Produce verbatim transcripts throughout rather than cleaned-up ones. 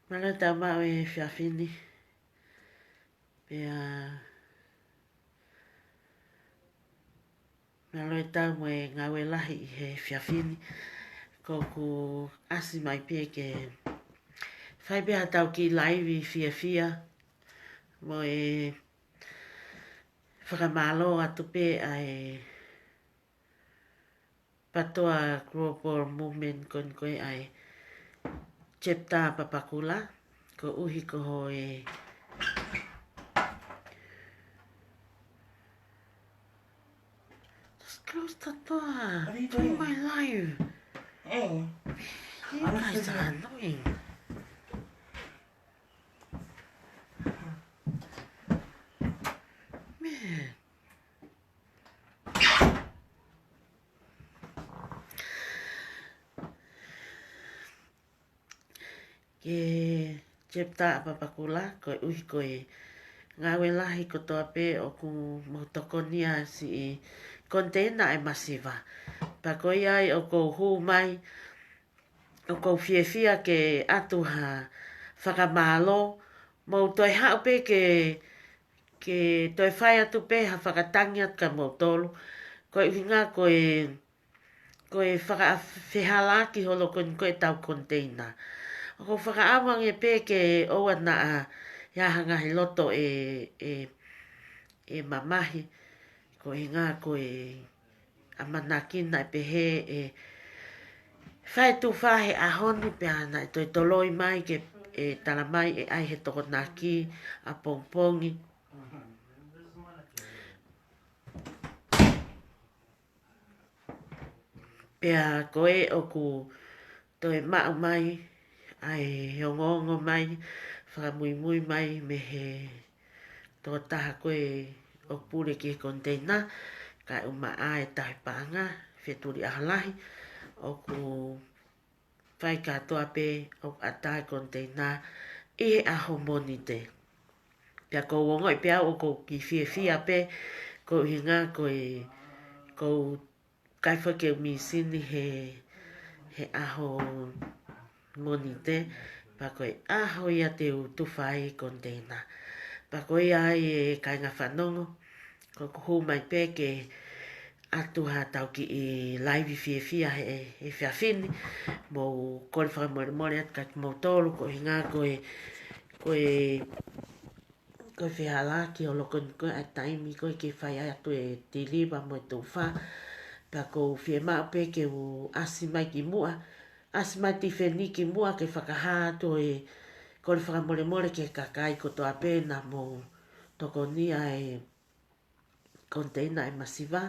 Mālō e tau maʻu e efiafi ni. Pea mālō e tau mo e ngāue lahi ʻi he efiafi ni. Ko ʻeku ʻasi mai pē ke fai pē ha tau kiʻi laivi fiefia mo e fakamālō atu pē ʻa e PATOA Global Movement ko eni ko e ʻa e Chapter Papakura, koeʻuhi ko hoʻo e... Just close the door. What are you doing? Doing my live. Hey. You guys are annoying. Man. Ke Chapter Papakura, koeʻuhi ko e ngāue lahi kotoa pē ʻoku mou tokoni ai siʻi koniteina ʻa e masiva. Pea ko ia ai ʻoku ou hū mai, ʻoku ou fiefia ke ʻatu ha fakamālō, mou toe haʻu pē ke, ke toe fai atu pē ha fakatangi atu kia moutolu. Ko e ʻuhinga ko e, ko e fakafehālaaki holo ko eni ko e tau koniteina. ʻOku ou fakaʻamu ange pē ke ʻoua naʻa ʻi ai ha ngaahi loto ʻe, ʻe, ʻe mamahi. Ko e ʻuhinga ko e ʻamanaki naʻe pehē ʻe fai tufa he ʻaho ni pea naʻe toe toloi mai ke, ʻe tala mai ʻe ʻai he Tokonaki ʻapongipongi. Pea ko e ʻoku toe maʻu mai ʻa e ongoongo mai, fakamuimui mai mei he tokotaha ko ē ʻoku pule ki he koniteina, kae ʻumaʻā e tauhi paʻanga, Fetuli ʻAholahi, ʻoku fai kātoa pē ʻoku ʻatā e koniteina ʻi he ʻaho Mōnite. Pea ʻoku ou ongoʻi pē au ʻoku ou kiʻi fiefia pē, ko e ʻuhinga ko e, ʻoku ou ʻikai foki ke u mīsini he, he ʻaho Mōnite, pea ko e ʻaho ia te u tufa ai e koniteina. Pea ko ia ai e kāinga fanongo, ko ʻeku hū mai pē ke ʻatu ha tau kiʻi laivi fiefia he, he efiafi ni, mou kole fakamolemole atu kia kimoutolu, ko e ʻuhinga ko e, ko e ko e fehālaaki holo ko eni ko e ʻa e taimi ko ē ke fai atu e tiliva mo e tufa. Pea ʻoku ou fiemaʻu pē ke u ʻasi mai ki muʻa, ʻasi mai Tifeni ki muʻa ke fakahā atu e kole fakamolemole ki he kakai kotoa pē naʻa mou tokoni ai e koniteina ʻa e masiva,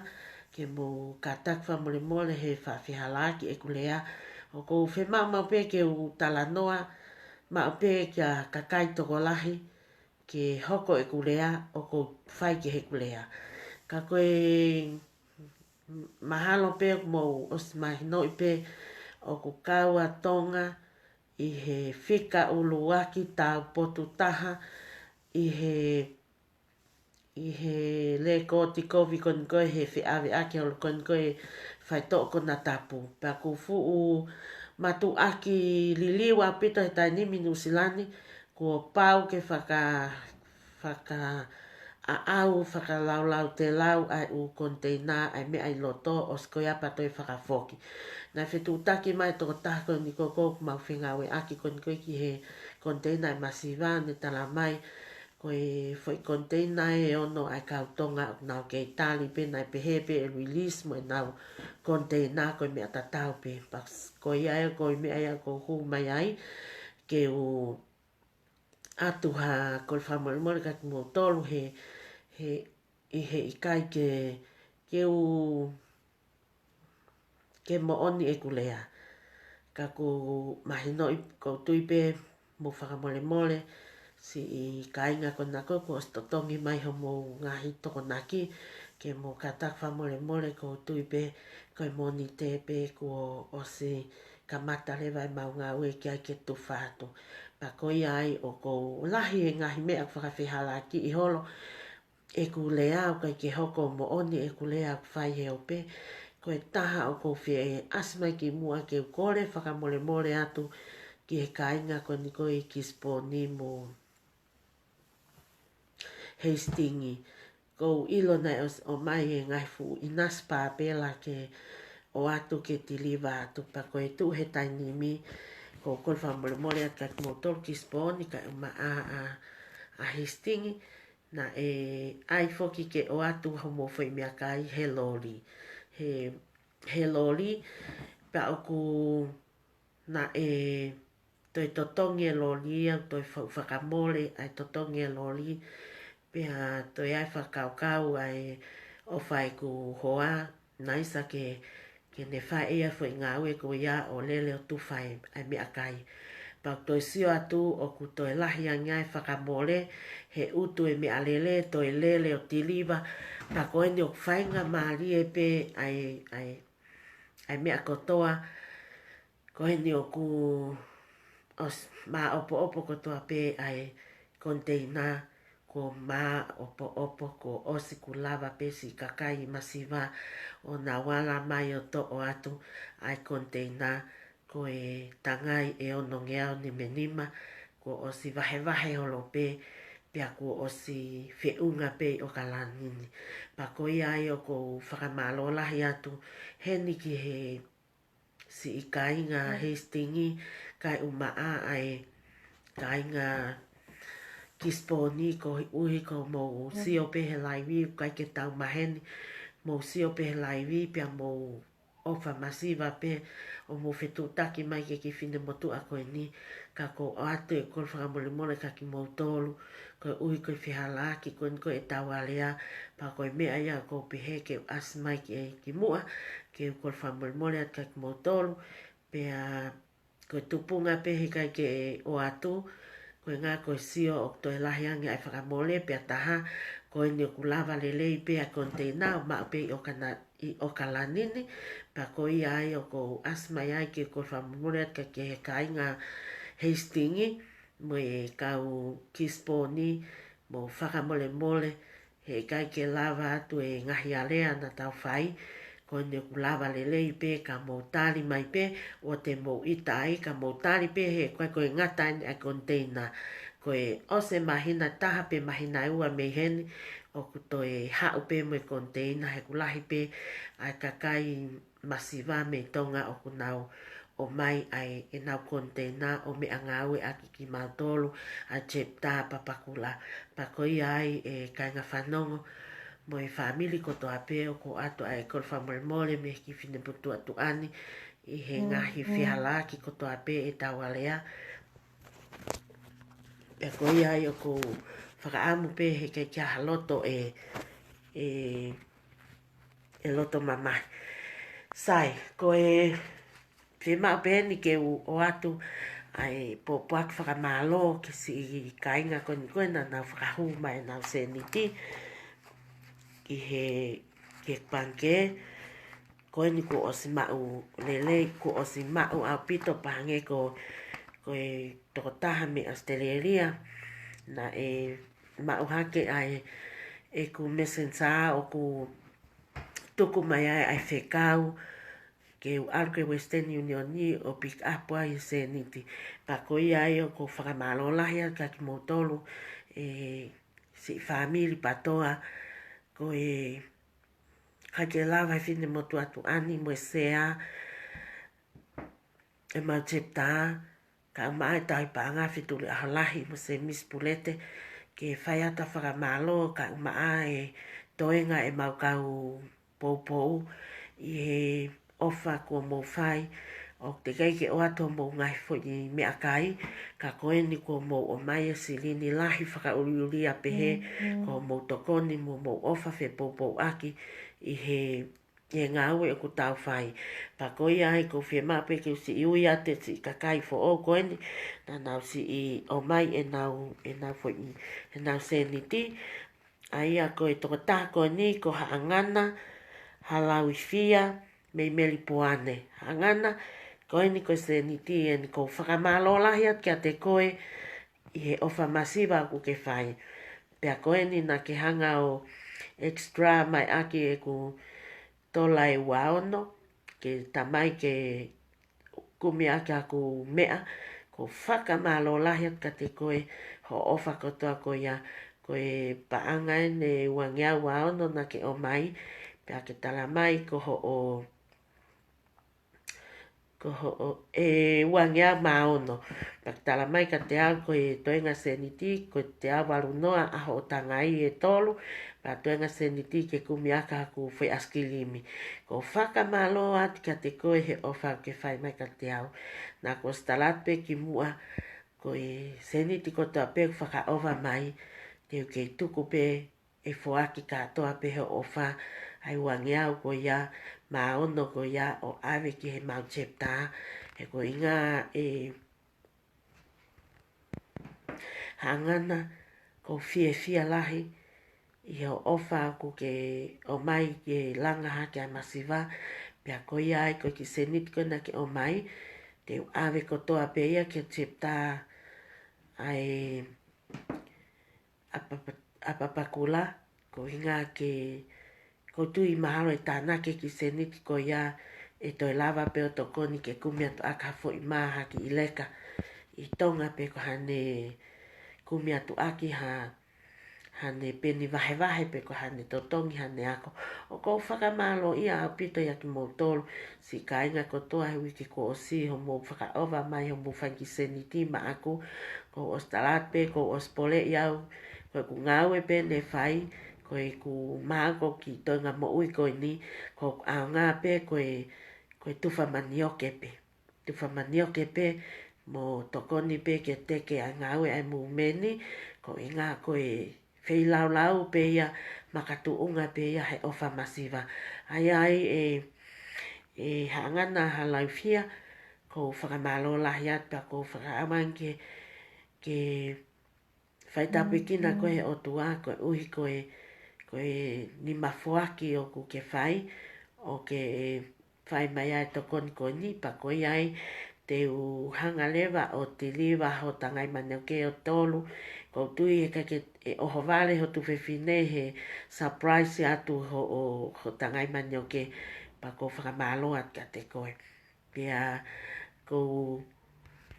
ke mou kātaki fakamolemole he faʻa fehālaaki ʻeku lea. ʻOku ou fiemaʻu maʻu pē ke u talanoa maʻu pē kia kakai tokolahi, ke hoko ʻeku lea, ʻoku ou fai ki heʻeku lea. Ka ko e mahalo pē ʻoku mou ʻosi mahinoʻi pē ʻoku kau ʻa Tonga ʻi he fika ʻuluaki taupotu taha ʻi he, ʻi he lēkooti kovi ko eni ko ē he feʻaveʻaki holo ko eni ko e faitoʻo konatapu. Pea ʻoku fuʻu mātuʻaki liliu ʻaupito he taimi ni Nuʻusila ni, kuo pau ke faka-, fakaʻaʻau, fakalaulautelau ʻa e ʻū koniteina, ʻa e meʻa ʻi loto, ʻosi ko ia pea toe fakafoki. Naʻe fetuʻutaki mai e tokotaha ko eni ko ē ʻoku mau fengāueʻaki ko eni ko ē ki he koniteina ʻa e masiva, ne tala mai, ko e foʻi koniteina ʻe ono ʻa e kau Tonga ʻoku nau kei tali pē, naʻe pehē pē ʻe release mo ʻenau koniteina ko e meʻa tatau pē. Pea ko ia ai, ko e meʻa ia ʻoku ou hū mai ai, ke u ʻatu ha kole fakamolemole kia kimoutolu he, he, ʻi he ʻikai ke, ke u, ke moʻoni ʻeku lea. Ka ʻoku mahinoʻi, ʻoku ou tui pē mou fakamolemole, siʻi kāinga ko ena ko ē kuo ʻosi totongi mai homou ngaahi Tokonaki, ke mou kātaki fakamolemole, ʻoku ou tui pē ko e Mōnite pē kuo ʻosi kamata leva ʻemau ngāue ki ai ke tufa atu. Pea ko ia ai ʻoku ou lahi e ngaahi meʻa ʻoku fakafehālaaki holo ʻeku lea, ʻoku ʻikai ke hoko moʻoni ʻeku lea ʻoku fai he ope. Ko e taha ʻoku ou fie ʻasi mai ki muʻa ke u kole fakamolemole atu ki he kāinga ko eni ko ē Kisiponi mo Hesitini. ʻOku ou ʻilo naʻe ʻos-, ʻomai e ngaahi fuʻu ʻinasi pāpela ke ʻoatu ke tiliva atu, pea ko e tuʻu he taimi ni, ʻoku ou kole fakamolemole atu kiate kimoutolu Kisiponi kae ʻumaʻā ʻa, ʻa Hesitini, naʻe ʻai foki ke ʻoatu hoʻomou foʻi meʻakai he loli. He, he loli, pea ʻoku naʻe toe totongi e loli ia, toe fa-, fakamole ʻa e totongi e loli, pea toe ʻai fakakaukau ʻa e ʻofa ʻeku hoa, naʻe ʻikai ke, ke ne fai ʻe ia foʻi ngāue ko ia ʻo lele ʻo tufa e, ʻa e meʻakai. Pea toe sio atu ʻoku toe lahi ange ʻa e fakamole, he ʻutu e meʻalele, toe lele ʻo tiliva, pea ko eni ʻoku faingamālie pē ʻa e, ʻa e, ʻa e meʻa kotoa, ko eni ʻoku ʻos-, māʻopoʻopo kotoa pē ʻa e koniteina, kuo māʻopoʻopo, kuo ʻosi kuo lava pē siʻi kakai masiva ʻo nau ala mai ʻo toʻo atu ʻa e koniteina, ko e tangai ʻe onongeau nimanima, kuo ʻosi vahevahe holo pē, pea kuo ʻosi feʻunga pē ʻi ʻOkalani ni. Pea ko ia ai ʻoku ou fakamālō lahi atu heni ki he siʻi kāinga Hesitini, kae ʻumaʻā ʻa e kāinga Kisiponi, koeʻuhi ko hoʻomou sio pē he laivi, ʻikai ke tau maheni, mou sio pē he laivi, pea mou ʻofa masiva pē ʻo mou fetuʻutaki mai ki he kiʻi finemotuʻa ko eni, ka ʻoku ou ʻoatu e kole fakamolemole kiate kimoutolu, koeʻuhi ko e fehālaaki ko eni ko ē ʻetau alea, pea ko e meʻa ia ʻoku ou pehē ke u ʻasi mai ki, ki muʻa, ke u kole fakamolemole atu kiate kimoutolu, pea ko e tupunga pē he ʻikai ke ʻoatu, koeʻuhi ko e sio ʻoku toe lahi ange ʻa e fakamole, pea taha, ko eni ʻoku lava lelei pē ʻa e koniteina ʻo maʻu pē ʻi ʻOkana-, ʻi ʻOkalani ni, pea ko ia ai ʻoku ou ʻasi mai ai ke u kole fakamolemole atu ki he kāinga Hesitini, mo e kau Kisiponi, mou fakamolemole, he ʻikai ke lava atu e ngaahi alea naʻa tau fai, ko eni ʻoku lava lelei pē ka mou tali mai pē, ʻoua te mou ʻita ai ka mou tali pē he ʻoku ʻikai ko e ngata eni ʻa e koniteina. Ko e ʻosi e māhina ʻe taha pe māhina ʻe ua mei heni, ʻoku toe haʻu pē mo e koniteina he ʻoku lahi pē ʻa e kakai masiva mei Tonga ʻoku nau ʻomai ʻa e, ʻenau koniteina ʻo meʻangāueʻaki kimautolu ʻa Jepta Papakura. Pea ko ia ai e kāinga fanongo mo e fāmili kotoa pē ʻoku ou ʻoatu ʻa e kole fakamolemole mei he kiʻi finemotuʻa tuʻa ni ʻi he ngaahi fehālaaki kotoa pē ʻetau alea. Pea ko ia ai ʻoku ou fakaʻamu pē he ʻikai ke ʻi ai ha loto ʻe, ʻe, ʻe loto mamahi. Sai, ko e fiemaʻu pē eni ke u ʻoatu ʻa e pōpoaki fakamālō ki he siʻi kāinga ko eni ko ē naʻa nau fakahū mai ʻenau sēniti ki he, ki he pangikē. Ko eni kuo ʻosi maʻu lelei, kuo ʻosi maʻu ʻaupito pea hangē ko, ko e tokotaha mei ʻAositelēlia, naʻe maʻu hake ʻa e, ʻeku messenger ʻoku tuku mai ai ʻa e fekau, ke u ʻalu ki he Western Union ni ʻo pick up ai e sēniti. Pea ko ia ai ʻoku ou fakamālō lahi atu kiate kimoutolu, e siʻi fāmili PATOA, ko e ʻikai ke lava he finemotuʻa tuʻa ni mo e sea ʻemau Jepta, kae ʻumaʻā e Tauhi Paʻanga Fetuli ʻAholahi mo Semisi Pulete, ke fai atu ʻa e fakamālō, kae ʻumaʻā e toenga ʻemau kau poupou ʻi he ʻofa kuo mou fai, ʻoku teʻeki ai ke ʻoatu hoʻomou ngaahi foʻi meʻakai, ka ko eni kuo mou ʻomai e silini lahi fakaʻuliʻulia pehē, ko hoʻomou tokoni mo hoʻomou ʻofa fepoupouaki ʻi he, ʻi he ngāue ʻoku tau fai. Pea ko ia ai ʻoku ou fiemaʻu pē ke u siʻi ui atu e siʻi kakai foʻou ko eni, naʻa nau siʻi ʻomai ʻenau, ʻenau foʻi, ʻenau sēniti. ʻA ia ko e tokotaha ko eni ko Haʻangana Halauifia mei Melipoane. Haʻangana, ko eni ko e sēniti eni, ʻoku ou fakamālō lahi atu kiate koe ʻi he ʻofa masiva ʻoku ke fai. Pea ko eni naʻa ke hanga ʻo extra mai ʻaki ʻeku tola ʻe ua ono, ke tamai ke kumi ʻaki ʻeku meʻa, ʻoku ʻOku fakamālō lahi atu kiate koe hoʻo ʻofa kotoa ko ia, ko e paʻanga ʻeni ʻe uangeau ua ono naʻa ke ʻomai, pea ke tala mai ko hoʻo, ko hoʻo, ʻe uangeau mā ono. Pea ke tala mai kiate au ko e toenga sēniti, ko e teau valu noa ʻa hoʻo tangai ʻe tolu, pea toenga sēniti ke kumi ʻaki haku foʻi ʻaisikilimi. ʻOku fakamālō atu kiate koe he ʻofa ʻoku ke fai mai kiate au. Naʻa ku ʻosi tala atu pē kimuʻa, ko e sēniti kotoa pē ʻoku fakaʻofa mai, te u kei tuku pē ʻe foaki kātoa pē hoʻo ʻofa, ʻa e uangeau ko ia mā ono ko ia ʻo ʻave ki he mau chapter, he ko e ʻuhinga ē Haʻangana, ʻoku ou fiefia lahi ʻi hoʻo ʻofa ʻoku ke ʻomai ke langa hake ʻa e masiva, pea ko ia ai ko e kiʻi sēniti ko ē naʻa ke ʻomai, te u ʻave kotoa pē ia ki he chapter ʻa e ʻApapa-, ʻApapakula, ko e ʻuhinga ke, ʻoku ou tui mahalo ʻe tānaki e kiʻi sēniti ko ia ʻe toe lava pē ʻo tokoni ke kumi atu ʻaki ha foʻi mā ha kiʻi leka ʻi Tonga pe ko haʻane kumi atu ʻaki ha, haʻane peni vahevahe pe ko haʻane totongi haʻane ako. ʻOku ou fakamālōʻia ʻaupito ʻia kimoutolu siʻi kāinga kotoa he uike kuo ʻosi hoʻomou fakaʻofa mai hoʻomou fai kiʻi sēniti maʻaku. Kuo u ʻosi tala atu pē, kuo u ʻosi poleʻi au, ko ʻeku ngāue pē naʻe fai, ko ʻeku mā ko e kiʻi toenga moʻui ko eni, ʻoku ou ʻaonga pē ko e, ko e tufa manioke pē. Tufa manioke pē, mo tokoni pē ke teke ʻa e ngāue ʻa e movement, ko e ʻuhinga ko e feilaulau pē ia, makatuʻunga pē ia he ʻofa masiva. ʻAi ai ē, ē Haʻangana Halaufia, ʻoku ou fakamālō lahi atu pea ʻoku ou fakaʻamanaki ke, ke fai tāpuekina koe he ʻOtua, koeʻuhi ko e, ko e nima foaki ʻoku ke fai, ʻo ke fai mai ai e tokoni ko eni, pea ko ia ai te u hanga leva ʻo tiliva hoʻo tangai manioke ʻe tolu. ʻOku ou tui he ʻikai ke ʻohovale ho tuofefine he surprise atu hoʻo, hoʻo tangai manioke, pea ʻoku ou fakamālō atu kiate koe. Pea ʻoku ou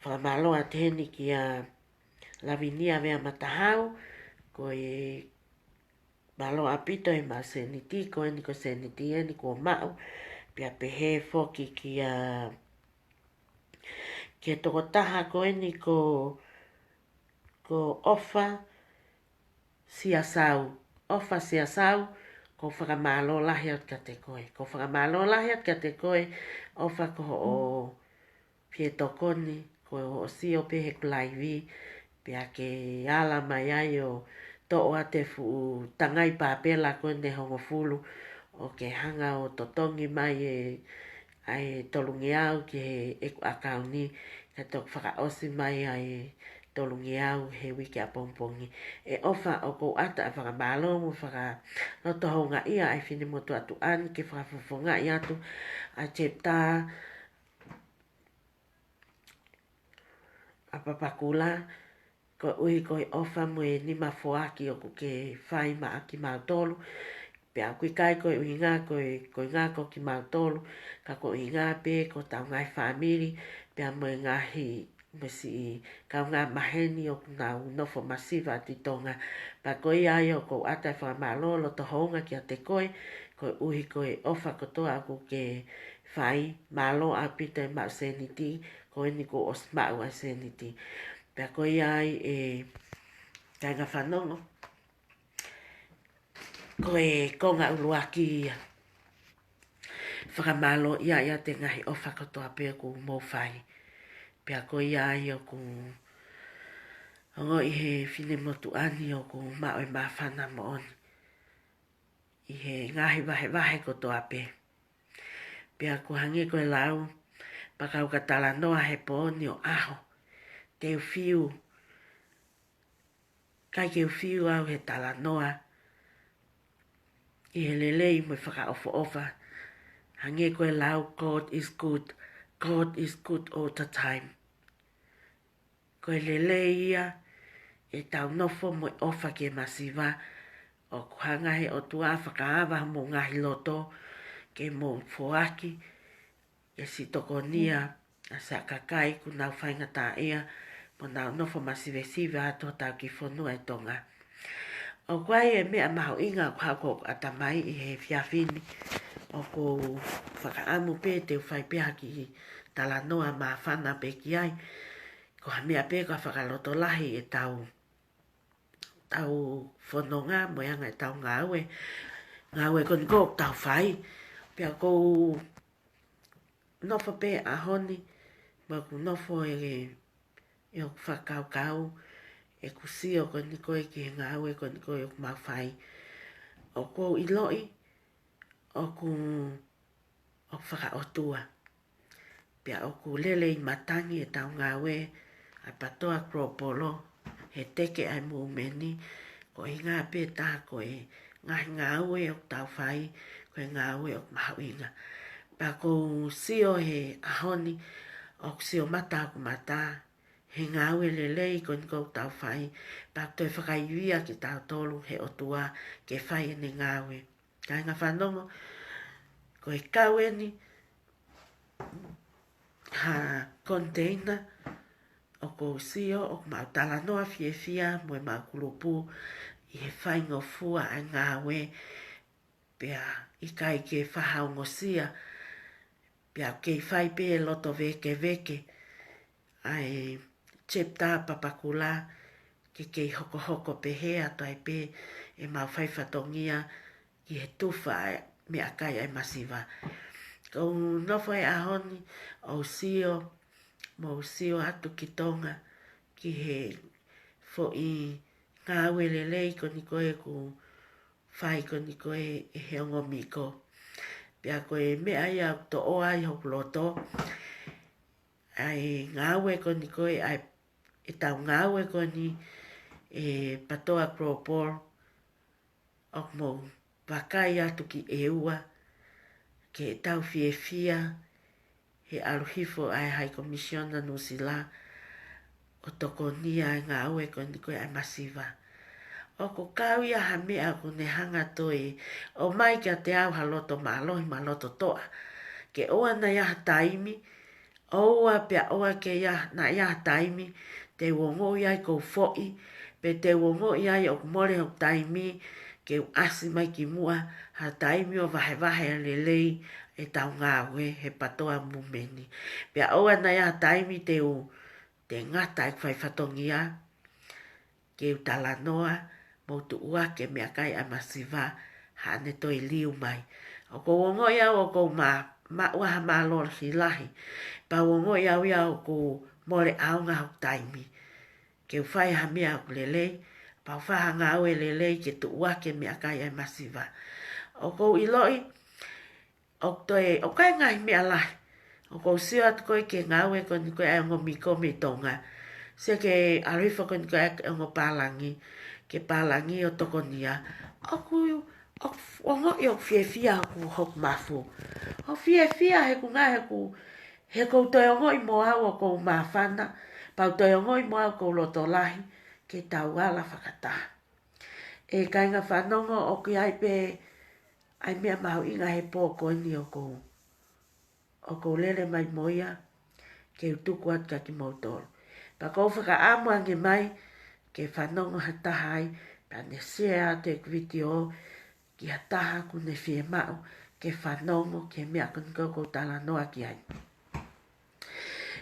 fakamālō atu heni kia Lavinia Vea Matahau, ko e mālō ʻaupito he maʻu sēniti, ko eni ko e sēniti eni kuo maʻu, pea pehē foki kia, kia tokotaha ko eni ko, ko ʻOfa Siasau, ʻOfa Siasau, ʻoku ou fakamālō lahi atu kiate koe. ʻOku ou fakamālō lahi atu kiate koe, ʻOfa ko hoʻo fie tokoni, ko hoʻo sio pē heʻeku laivi, pea ke ala mai ai ʻo toʻo atu e fuʻu tangai pāpela ko eni ʻe hongofulu, ʻo ke hanga ʻo totongi mai e, ʻa e tolungeau ki heʻeku ʻakauni, kae toki fakaʻosi mai ʻa e tolungeau he uike ʻapongipongi. ʻE ʻOfa, ʻoku ou ʻatā e fakamālō mo e fakalotohoungaʻia ʻa e finemotuʻa tuʻa ni ke fakafofongaʻi atu ʻa e chapter ʻApapakula, koeʻuhi ko e ʻofa mo e nima foaki ʻoku ke fai maʻa kimautolu. Pea ʻoku ʻikai ko e ʻuhinga ko e, ko e ʻuhinga ko kimautolu, ka ko e ʻuhinga pē ko hotau ngaahi fāmili, pea mo e ngaahi, mo e siʻi kaungā maheni ʻoku nau nofo masiva atu ʻi Tonga. Pea ko ia ai ʻoku ou ʻatā e fakamālō loto houngaʻia kiate koe, koeʻuhi ko e ʻofa kotoa ʻoku ke fai, mālō ʻaupito e maʻu sēniti, ko eni kuo ʻosi maʻu ʻa e sēniti. Pea ko ia ai ē kāinga fanongo, ko e konga ʻuluaki ia. Fakamālō ia ʻiate ngaahi ʻofa kotoa pē ʻoku mou fai. Pea ko ia ai ʻoku ongoʻi he finemotuʻa ni ʻoku maʻu e māfana moʻoni ʻi he ngaahi vahevahe kotoa pē. Pea ʻoku hangē ko e lau, pea kau ka talanoa he pō ni ʻo ʻaho, te u fiu, ʻikai ke u fiu au he talanoa ʻi he lelei mo e fakaʻofoʻofa. Hangē ko e lau, God is good, God is good all the time. Ko e lelei ia ʻetau nofo mo e ʻofa ki he masiva, ʻoku hanga he ʻOtua ʻo fakaava homou ngaahi loto ke mou foaki e siʻi tokonia naʻa siʻa kakai kuo nau faingataʻaʻia, mo nau nofo masivesive atu hotau kiʻi fonua ʻi Tonga. ʻOku ʻi ai e meʻa mahuʻinga ʻoku haʻu ki hoku ʻatamai ʻi he efiafi ni, ʻoku ou fakaʻamu pē te u fai pē ha kiʻi talanoa māfana pē ki ai, ko ha meʻa pē ko ha fakalotolahi ʻetau, tau fononga mo e anga ʻetau ngāue, ngāue ko eni ʻoku tau fai. Pea ʻoku ou nofo pē ʻaho ni, mo ʻeku nofo ʻi he, ʻi hoku fakakaukau, ʻeku sio ko eni ko ē ki he ngāue ko eni ko ē ʻoku mau fai. ʻOku ou ʻiloʻi, ʻoku, ʻoku fakaʻotua. Pea ʻoku lele ʻi matangi ʻetau ngāue ʻa e PATOA Global he teke ʻa e movement ni, ko e ʻuhinga pē taha ko e ngaahi ngāue ʻoku tau fai, ko e ngāue ʻoku mahuʻinga. Pea ʻoku ou sio he ʻaho ni, ʻoku sio mata hoku mata he ngāue lelei ko eni ʻoku tau fai, pea ʻoku toe fakaivia kitautolu he ʻOtua ke fai ʻene ngāue. Kāinga fanongo, ko e kau eni ha container ʻoku ou sio ʻoku mau talanoa fiefia mo ʻemau kulupu ʻi he faingofua ʻa e ngāue, pea ʻikai ke faʻa ongosia, pea kei fai pē loto vēkeveke ʻa e chapter Papakura, ke kei hokohoko pehē atu ai pē ʻemau fai fatongia ki he tufa ʻa e meʻakai ʻa e masiva. ʻOku ou nofo he ʻaho ni ʻo sio, mo sio atu ki Tonga, ki he foʻi ngāue lelei ko eni ko ē ʻoku fai ko eni ko ē ʻe he ongo miko. Pea ko e meʻa ia ʻoku toʻo ai hoku loto, ʻa e ngāue ko eni ko ē, ʻa e, ʻetau ngāue ko eni ʻa e PATOA Global, ʻoku mou vakai atu ki ʻEua, ke tau fiefia he ʻalu hifo ʻa e High Commissioner Nuʻusila ʻo tokonia ʻa e ngāue ko eni ko ē ʻa e masiva. ʻOku kau ia ha meʻa ʻoku ne hanga ʻo toe ʻomai kiate au ha loto mālohi mo ha loto toʻa. Ke ʻoua naʻa ʻi ai ha taimi, ʻoua pea ʻoua ke ʻi ai, naʻa ʻi ai ha taimi te u ongoʻi ai ʻoku ou foʻi, pe te u ongoʻi ai ʻoku mole hoku taimi, ke u ʻasi mai ki muʻa ha taimi ʻo vahevahe lelei ʻetau ngāue he PATOA movement ni. Pea ʻoua naʻa ʻi ai ha taimi te u, te ngata ʻeku fai fatongia, ke u talanoa mo tuʻuaki e meʻakai ʻa e masiva, haʻane toe liu mai. ʻOku ou ongoʻi au ʻoku ou ma, maʻu ha mālohi lahi, pea u ongoʻi au ia ʻoku mole ʻaonga hoku taimi. Ke u fai ha meʻa ʻoku lelei, pea u fai ha ngāue lelei ke tuʻuaki e meʻakai ʻa e masiva. ʻOku ou ʻiloʻi, ʻoku toe, ʻoku ʻi ai e ngaahi meʻa lahi. ʻOku ou sio atu ko ē ki he ngāue ko eni ko ē ʻa e ongo miko mei Tonga. Sio ki he ʻalu hifo ko eni ko ē ʻa e ongo pālangi, ki he pālangi ʻo tokonia. ʻOku, ʻoku ongoʻi ʻoku fiefia hoku, hoku mafu. ʻOku fiefia he ʻoku ngata he ʻoku, he ʻoku ou toe ongoʻi mo au ʻoku ou māfana, pea u toe ongoʻi mo au ʻoku ou loto lahi, ke tau ala fakataha. ʻE kāinga fanongo, ʻoku ʻi ai pē ʻa e meʻa mahuʻinga he pō ko eni ʻoku ou, ʻoku ou lele mai mo ia, ke u tuku atu kia kimoutolu. Pea ʻoku ou fakaʻamu ange mai ke fanongo ha taha ai, pea ne share atu ʻeku vitiō ki ha taha ʻoku ne fiemaʻu ke fanongo ki he meʻa ko eni ʻoku ou talanoa ki ai.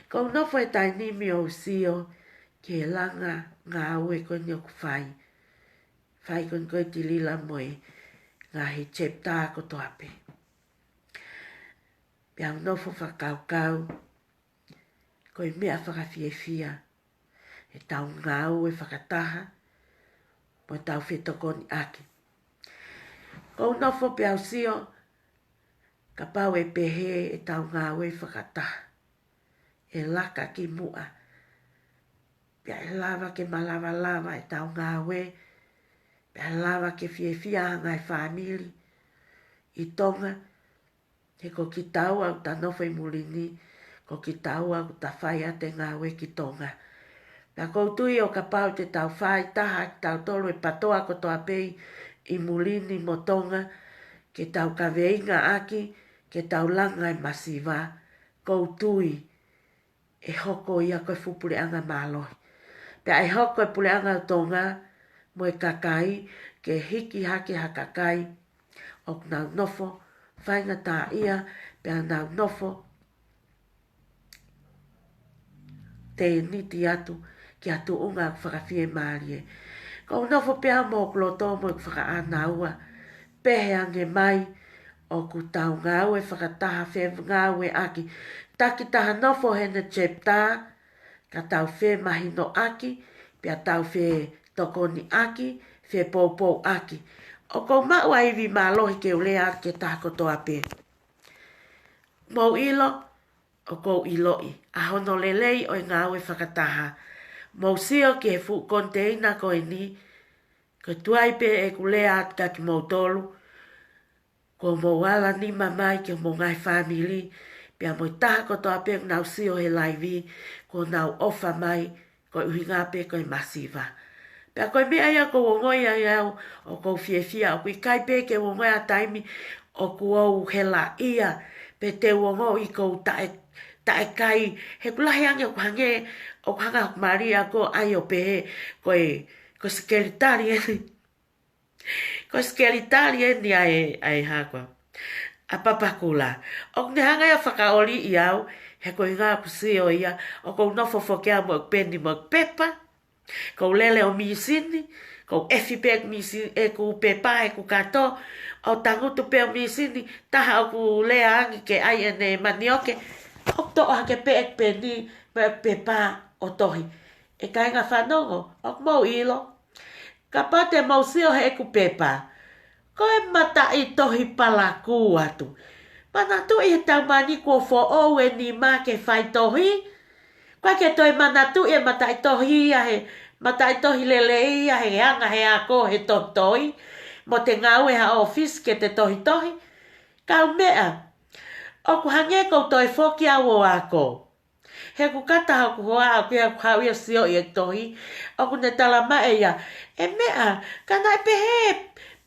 ʻOku ou nofo he taimi ni ʻo sio ki he langa ngāue ko eni ʻoku fai, fai ko eni ko ē ʻe Tilila mo e ngaahi chapter kotoa pē. Pea u nofo fakakaukau, ko e meʻa fakafiefia ʻetau ngāue fakataha, mo ʻetau fetokoniʻaki. ʻOku ou nofo pea u sio, kapau ʻe pehē ʻetau ngāue fakataha, ʻe laka ki muʻa, pea ʻe lava ke malavalava ʻetau ngāue, pea ʻe lava ke fiefia ʻa e ngaahi fāmili ʻi Tonga, he ko kitaua ʻoku ta nofo ʻi muli ni, ko kitaua ʻoku ta fai atu e ngāue ki Tonga. Pea ʻoku ou tui ʻo kapau te tau fai taha kitautolu e PATOA kotoa pē ʻi muli ni mo Tonga, ke tau kaveinga ʻaki, ke tau langa e masiva, ʻoku ou tui ʻe hoko ia ko e fuʻu puleʻanga mālohi. Pea ʻe hoko e puleʻanga ʻo Tonga mo e kakai ke hiki hake ha kakai ʻoku nau nofo faingataʻaʻia, pea nau nofo tēniti atu ki ha tuʻunga fakafiemālie. Ko u nofo pea mo hoku loto mo hoku fakaʻānaua, pehē ange mai ʻoku tau ngāue fakataha fengāueʻaki. Takitaha nofo heni chapter, ka tau femahinoʻaki, pea tau fetokoniʻaki, fepoupouʻaki. ʻOku ou maʻu ʻa e ivi mālohi ke u lea ki he taha kotoa pē. Mou ʻilo, ʻoku ou ʻiloʻi ʻa hono lelei ʻo e ngāue fakataha. Mou sio ki he fuʻu koniteina ko eni, ko e tuai pē ʻeku lea atu kia kimoutolu, kuo mou ala nima mai ki homou ngaahi fāmili, pea mo e taha kotoa pē ʻoku nau sio he laivi, kuo nau ʻofa mai, ko e ʻuhinga pē ko e masiva. Pea ko e meʻa ia ʻoku ou ongoʻi ai au, ʻoku ou fiefia, ʻoku ʻikai pē ke u ongoʻi ha taimi ʻoku ou helaʻia, pe te u ongoʻi ʻoku ou taʻe, taʻekai, he ʻoku lahi ange ʻoku hangē, ʻoku hanga hoku mali ʻa ko ai ʻo pehē, ko e, ko e sekelitali eni. Ko e sekelitali eni ʻa e, ʻa e hā koā, ʻa Papakula. ʻOku ne hanga ia ʻo fakaʻoliʻi au, he ko e ʻuhinga ʻoku sio ia, ʻoku ou nofo foki au mo ʻeku peni mo ʻeku pepa, ʻoku ou lele ʻo mīsini, ʻoku ou ʻefi pē ʻeku mīsini, ʻeku pepa, ʻeku kato, ʻo tangutu pē ʻo mīsini, taha ʻoku lea ange ke ʻai ʻene manioke, ʻoku toʻo hake pē ʻeku peni mo ʻeku pepa ʻo tohi. ʻE kāinga fanongo, ʻoku mou ʻilo, kapau te mou sio heʻeku pepa, ko e mataʻitohi palakū atu. Manatuʻi he taimi ni kuo foʻou e nima ke fai tohi. ʻOku ʻikai ke toe manatuʻi e mataʻitohi ia he mataʻitohi lelei ia he anga he ako he tohitohi. Mo te ngāue ha ʻōfisi ke te tohitohi. Kaumeʻa, ʻoku hangē ʻoku ou toe foki au ʻo ako. He ʻoku kata hoku hoa ʻaʻaku ia ʻoku haʻu ia ʻo sioʻi e tohi, ʻoku ne tala mai ʻe ia, ʻe meʻa, ka naʻe pehē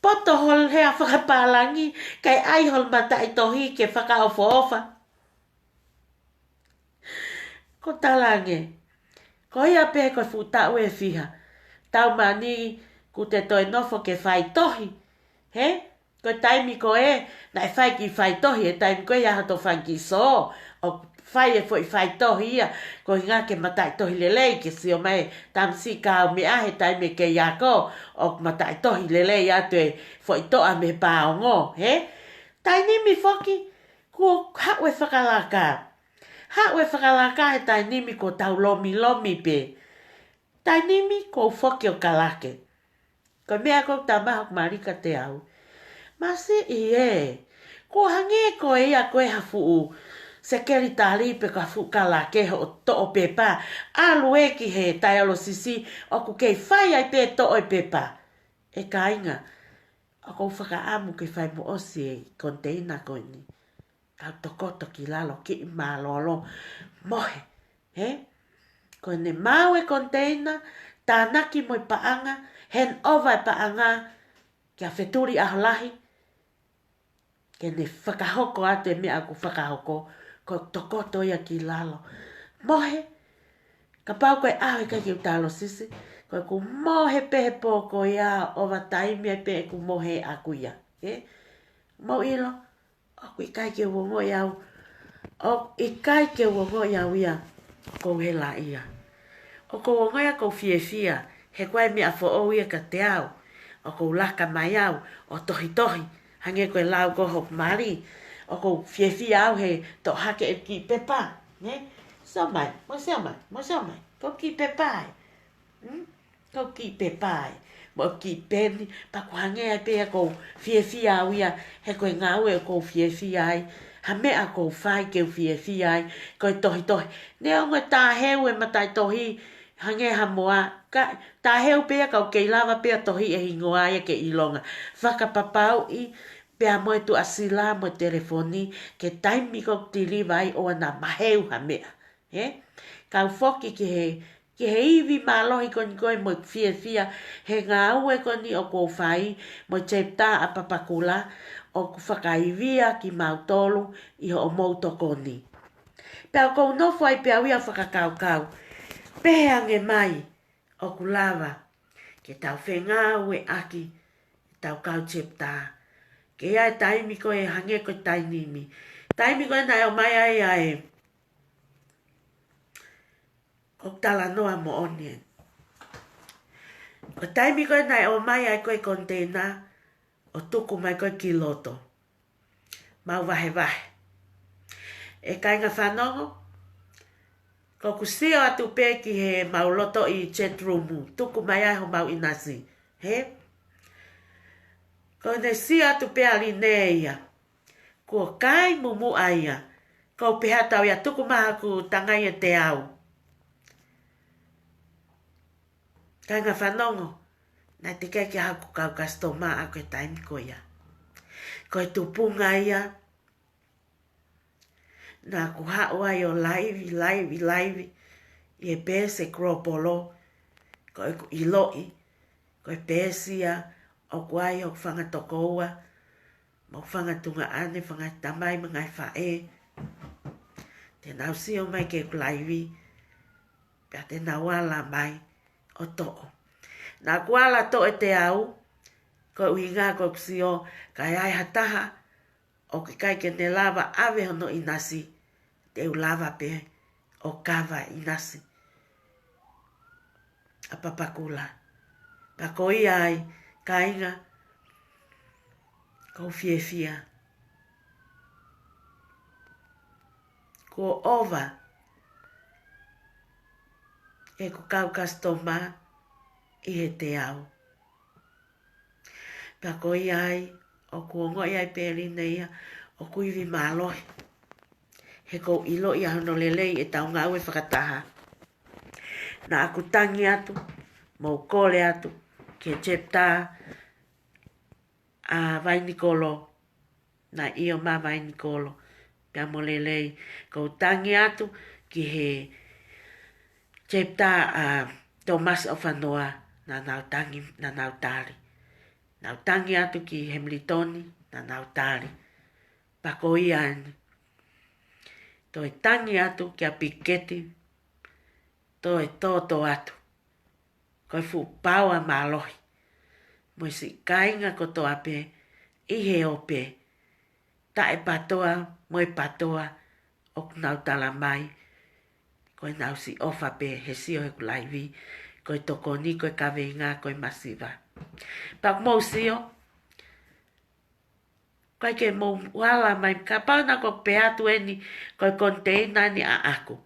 poto holo hea fakapālangi, kae ʻai holo mataʻitohi ke fakaʻofoʻofa. Ko e tala ange, ko ia pē ko e fuʻu taʻu ʻe fiha, taimi ni ʻoku te toe nofo ke fai tohi, he? Ko e taimi ko ē, naʻe fai kiʻi faitohi, e taimi ko ē ʻi ai hato fanga kiʻi sō, ʻo fai e foʻi faitohi ia, ko e ʻuhinga ke mataʻitohi lelei, ke sio mai e tamasiʻi kaumeʻa he taimi ʻe kei ako, ʻoku mataʻitohi lelei atu e foʻi toʻa mei he pāongo, he? Taimi ni foki, kuo haʻu e fakalaka. Haʻu e fakalaka he taimi ni kuo tau lomilomi pē. Taimi ni kuo u foki ʻo kalake. Ko e meʻa ʻoku tala mai hoku mali kiate au, masiʻi ē, kuo hangē ko ia ko e ha fuʻu sekelitali pe ko ha fuʻu kalake hoʻo toʻo pepa, ʻalu ē ki he taialosisi ʻoku kei fai ai pē toʻo e pepa. ʻE kāinga, ʻoku ou fakaʻamu ke fai mo ʻosi e koniteina ko eni. Kau tokoto ki lalo kiʻi mālōlō. Mohe, he? Ko ʻene maʻu e koniteina, tānaki mo e paʻanga, hand over e paʻanga kia Fetuli ʻAholahi, ke ne fakahoko atu e meʻa ʻoku fakahoko, ko e tokoto ia ki lalo. Mohe, kapau ko e ʻaho ʻikai ke u taialosisi, ko ʻeku mohe pē he pō ko ia, overtime ai pē ʻeku mohe ʻaʻaku ia, he? Mou ʻilo, ʻoku ʻikai ke u ongoʻi au. ʻOku ʻikai ke u ongoʻi au ia ʻoku ou helaʻia. ʻOku ou ongoʻi au ʻoku ou fiefia, he ko e meʻa foʻou ia kiate au. ʻOku ou laka mai au ʻo tohitohi, hangē ko e lau ko ē hoku mali. ʻOku ou fiefia au he toʻo hake e kiʻi pepa, ne? Sio mai, mou sio mai, mou sio mai, ko e kiʻi pepa ē. Hmm? Ko e kiʻi pepa ē, mo e kiʻi peni, pea ʻoku hangē ai pē ia ʻoku ou fiefia au ia, he ko e ngāue ʻoku ou fiefia ai, ha meʻa ʻoku ou fai ke u fiefia ai, ko e tohitohi. Neongo e tāheu e mataʻitohi, hangē ha moa, ka tāheu pē ia ka ʻoku kei lava pē ia ʻo tohi e hingoa ia ke ʻilonga. Fakapapauʻi, pea mo e tuʻasila mo e telefoni, ki he taimi ʻoku tiliva ai ʻoua naʻa maheu ha meʻa. He? Kau foki ki he, ki he ivi mālohi ko eni ko e mo e fiefia, he ngāue ko eni ʻoku ou fai, mo e chapter ʻa Papakula, ʻoku fakaivia kimautolu ʻi hoʻomou tokoni. Pea ʻoku ou nofo ai pē au ia ʻo fakakaukau, pehē ange mai ʻoku lava ke tau fengāueʻaki ʻetau kau chapter. Ke ʻi ai e taimi ko ē hangē ko e taimi ni. Taimi ko ē naʻe ʻomai ai ʻa e, ʻoku talanoa moʻoni eni. Ko e taimi ko ē naʻe ʻomai ai ko ē container ʻo tuku mai ko ē ki loto. Mau vahevahe. ʻE kāinga fanongo, ko ʻeku sio atu pē ki heʻemau lotoʻi chat room, tuku mai ai homau ʻinasi. Hē? Ko ʻene sio atu pē ʻa Line ia. Kuo kai mumuʻa ia. Ko u pehē atu au ia, tuku mai haku tangai ʻe teau. Kāinga fanongo, naʻe teʻeki ai ke ʻi ai haku kau customer ʻaʻaku he taimi ko ia. Ko e tupunga ia naʻa ku haʻu ai ʻo laivi, laivi, laivi ʻi he peesi Global. Ko ʻeku ʻiloʻi ko e peesi ia ʻoku ʻi ai hoku fanga tokoua mo e fanga tuongaʻane, fanga tamai mo e ngaahi faʻē, te nau sio mai ki heʻeku laivi, pea te nau ala mai ʻo toʻo. Naʻa ku ala toʻo ʻe teau, ko e ʻuhinga ko ʻeku sio, ka ʻi ai ha taha ʻoku ʻikai ke ne lava ʻave hono ʻinasi, te u lava pē ʻo kava ʻinasi ʻa Papakula. Pea ko ia ai, kāinga, ʻoku ou fiefia. Kuo ʻova ʻeku kau customer ʻi he teau. Pea ko ia ai, ʻoku ongoʻi ai pē ʻe Line ia ʻoku ivi mālohi. He ʻoku ou ʻiloʻi ʻa hono lelei ʻetau ngāue fakataha. Naʻa ku tangi atu, mo u kole atu ki he chapter ʻa Vainikolo, naʻe ʻiomā Vainikolo, pea mo lelei, ʻoku ou tangi atu ki he chapter ʻa Thomas ʻOfanoa, naʻa nau tangi, naʻa nau tali. Naʻa ku tangi atu ki Hamilton, naʻa nau tali. Pea ko ia eni. Toe tangi atu kia Piketi, toe toto atu. Ko e fuʻu paoa mālohi. Mo e siʻi kāinga kotoa pē, ʻi he ope, taʻepatoa mo e patoa, ʻoku nau tala mai, ko ʻenau siʻi ʻofa pē he sio heʻeku laivi, ko e tokoni, ko e kaveinga, ko e masiva. Pea ʻoku mou sio, ʻikai ke mou ala mai, kapau naʻa ku pehē atu eni, ko e container ni ʻaʻaku.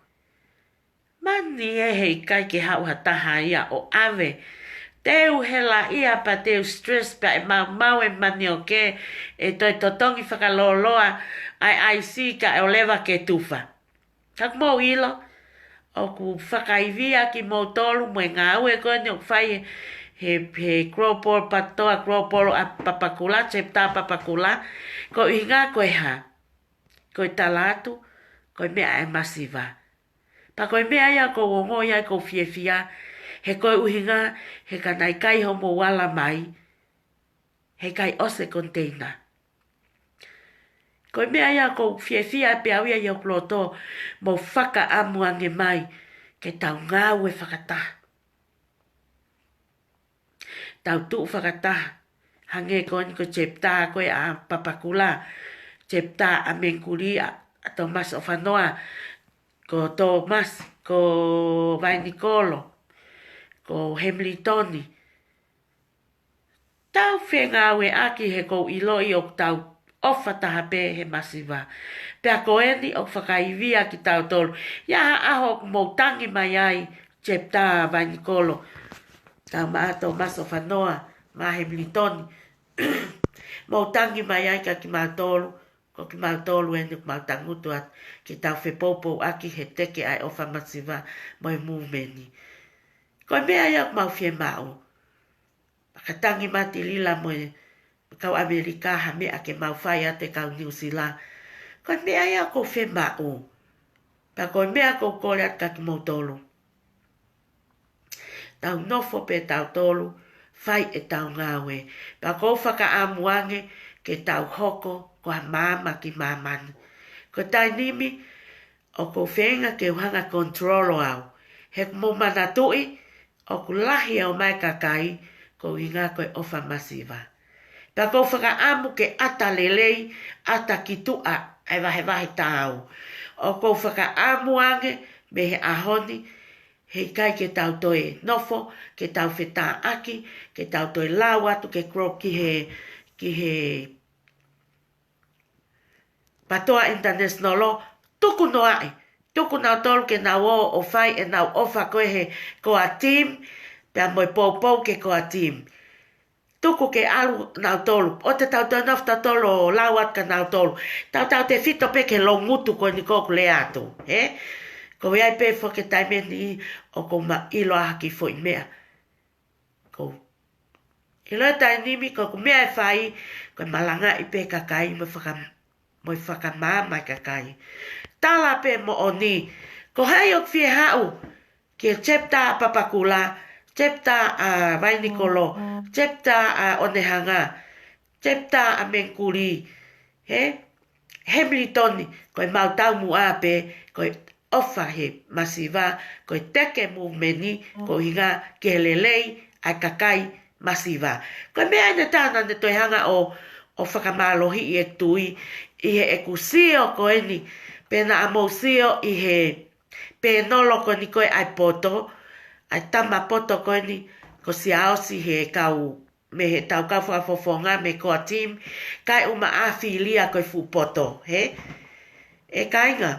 Mani ē, heʻikai ke haʻu ha taha ia ʻo ʻave. Te u hela ia pea te u stress pea ʻe maumau e manioke, ʻe toe totongi fakalōloa ʻa e ʻaisi kae ʻoua leva ke tufa. Ka ʻoku mou ʻilo, ʻoku fakaivia kimoutolu mo e ngāue ko eni ʻoku fai he, he, he Global, patoa Global ʻa Papakula, chapter Papakula, ko e ʻuhinga ko e hā, ko e tala atu, ko e meʻa ʻe masiva. Pea ko e meʻa ia ʻoku ou ongoʻi ai ʻoku ou fiefia, he ko e ʻuhinga, he ka naʻe ʻikai hoʻomou ala mai, heʻikai ʻosi e container. Ko e meʻa ia ʻoku ou fiefia pē au ia ʻi hoku loto, mou fakaʻamu ange mai ke tau ngāue fakataha. Tau tuʻu fakataha, hangē ko eni ko e chapter ko ē ʻa Papakula, chapter ʻa Mengkuli, ʻa, ʻa Thomas ʻOfanoa, ko Thomas, ko Vainikolo, ko Hamilton. Tau fengāueʻaki he ʻoku ou ʻiloʻi ʻoku tau ʻofa taha pē he masiva. Pea ko eni ʻoku fakaivia kitautolu. ʻI ha ʻaho ʻoku mou tangi mai ai, chapter Vainikolo, tau maʻa Thomas ʻOfanoa, maʻa Hamilton. Mou tangi mai ai kia kimautolu, ko kimautolu eni ʻoku mau tangutu atu, ke tau fepoupouaki he teke ʻa e ʻofa masiva mo e movement ni. Ko e meʻa ia ʻoku mau fiemaʻu. Ka tangi mai Tilila mo e kau ʻAmelika ha meʻa ke mau fai atu e kau Niu Sila. Ko e meʻa ia ʻoku ou fiemaʻu. Pea ko e meʻa ʻoku ou kole atu kia kimoutolu. Tau nofo pē tautolu, fai ʻetau ngāue. Pea ʻoku ou fakaʻamu ange ke tau hoko ko ha maama ki māmani. Ko e taimi ni, ʻoku ou feinga ke u hanga ʻo control au. He ʻoku mou manatuʻi, ʻoku lahi e ō mai e kakai, ko e ʻuhinga ko e ʻofa masiva. Pea ʻoku ou fakaʻamu ke ʻata lelei, ʻata ki tuʻa e vahevahe tāu. ʻOku ou fakaʻamu ange mei he ʻaho ni, he ʻikai ke tau toe nofo, ke tau fetāʻaki, ke tau toe lau atu ke grow ki he, ki he PATOA International, tuku noaʻi. Tuku nautolu ke nau ō ʻo fai ʻenau ʻofa ko ē he core team, pea mo e poupou ki he core team. Tuku ke ʻalu nautolu. ʻOua te tau toe nofo tautolu ʻo lau atu kia nautolu. Tautautefito pē ki he loungutu ko eni ʻoku ou lea atu, hē? Ko ia ai pē foki e taimi ni ʻoku ou maʻu ʻilo ʻa e kiʻi foʻi meʻa. Ko e ʻilo e taimi ni ko ʻeku meʻa ʻe fai, ko e malangaʻi pē e kakai mo e faka-, mo e fakamaama e kakai. Tala pē moʻoni, ko hai ʻoku fie haʻu ki he chapter ʻa Papakura, chapter ʻa Vainikolo, chapter ʻa Onehunga, chapter ʻa Mengkuli, hē? Hamilton, ko e maʻu taumuʻa pē, ko e ʻofa he masiva, ko e teke movement, ko e ʻuhinga ke lelei ʻa e kakai masiva. Ko e meʻa eni ʻe taha naʻa ne toe hanga ʻo, ʻo fakamālohiʻi e tui, ʻi heʻeku sio ko eni, pea naʻa mou sio ʻi he pēnolo ko eni ko ē ʻa e poto, ʻa e tama poto ko eni, ko Siaosi he kau mei heʻetau kau fakafofonga mei he core team, kae ʻumaʻā Filia ko e fuʻu poto, hē? ʻE kāinga,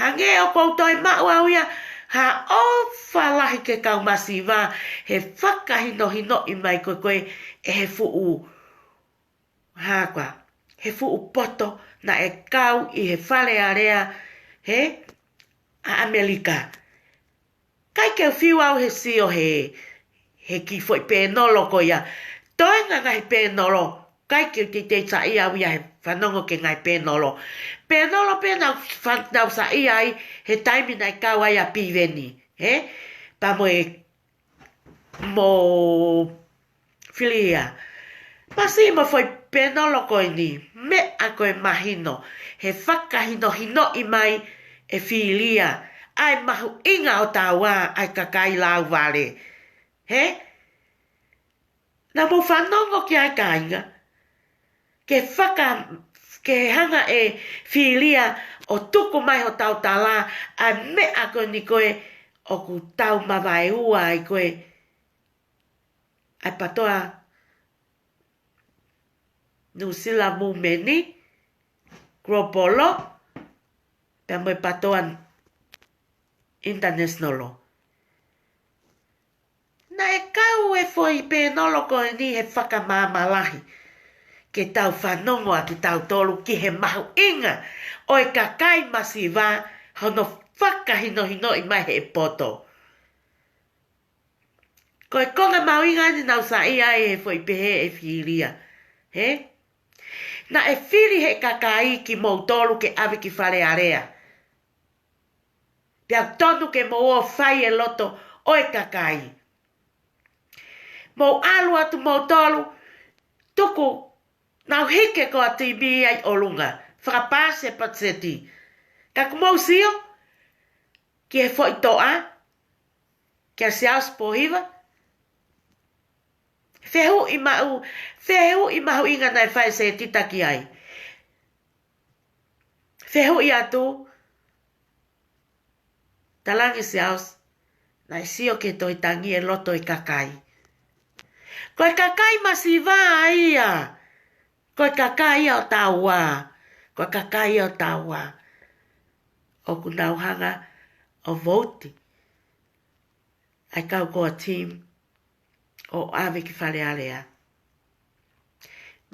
hangē ʻoku ou toe maʻu au ia ha ʻofa lahi ki he kau masiva, he fakahinohinoʻi mai ko ē ko ē ʻe he fuʻu, hā koā, he fuʻu poto naʻe kau ʻi he Fale Alea, hē, ʻa ʻAmelika. ʻIkai ke u fiu au he sio he, he kiʻi foʻi pēnolo ko ia. Toenga ngaahi pēnolo, ʻikai ke u teitei saiʻia au ia he fanongo ki he ngaahi pēnolo. Pēnolo pē naʻa ku fa-, naʻa ku saiʻia ai he taimi naʻe kau ai ʻa Piveni, hē? Pea mo e, mo Filia. Masiʻi mo e foʻi pēnolo ko eni, meʻa ko e mahino, he fakahinohinoʻi mai ʻe Filia ʻa e mahuʻinga ʻo taua ʻa e kakai lauvale. Hē? Naʻa mou fanongo ki ai kāinga. Ke faka-, ke hanga ʻe Filia ʻo tuku mai hotau tala ʻa e meʻa ko eni ko ē ʻoku tau mavaeua ai ko ē ʻa e PATOA New Zealand Movement, Global, pea mo e PATOA International. Naʻe kau e foʻi pēnolo ko eni he fakamaama lahi ke tau fanongo ʻa kitautolu ki he mahuʻinga ʻo e kakai masiva hono fakahinohinoʻi mai he poto. Ko e konga mahuʻinga eni naʻa ku saiʻia ai he foʻi pehē ʻe Filia. Hē? Naʻe fili he kakai kimoutolu ke ʻave ki Fale Alea. Pea tonu ke mou ō fai e loto ʻo e kakai. Mou ʻalu atu moutolu, tuku, naʻa ku hiki e core team ai ʻolunga, fakapaasi e patiseti. Ka ʻoku mou sio ki he foʻi toʻa, kia Siaosi Pōhiva. Fehuʻi maʻu, fehuʻi mahuʻinga naʻe fai e setita ki ai. Fehuʻi atu, talaange Siaosi, naʻe sio ki he tohi tangi e loto e kakai. Ko e kakai masiva ia. Ko e kakai ia ʻo taua. Ko e kakai ia ʻo taua. ʻOku nau hanga ʻo vouti ʻa e kau core team ʻo ʻave ki Fale Alea.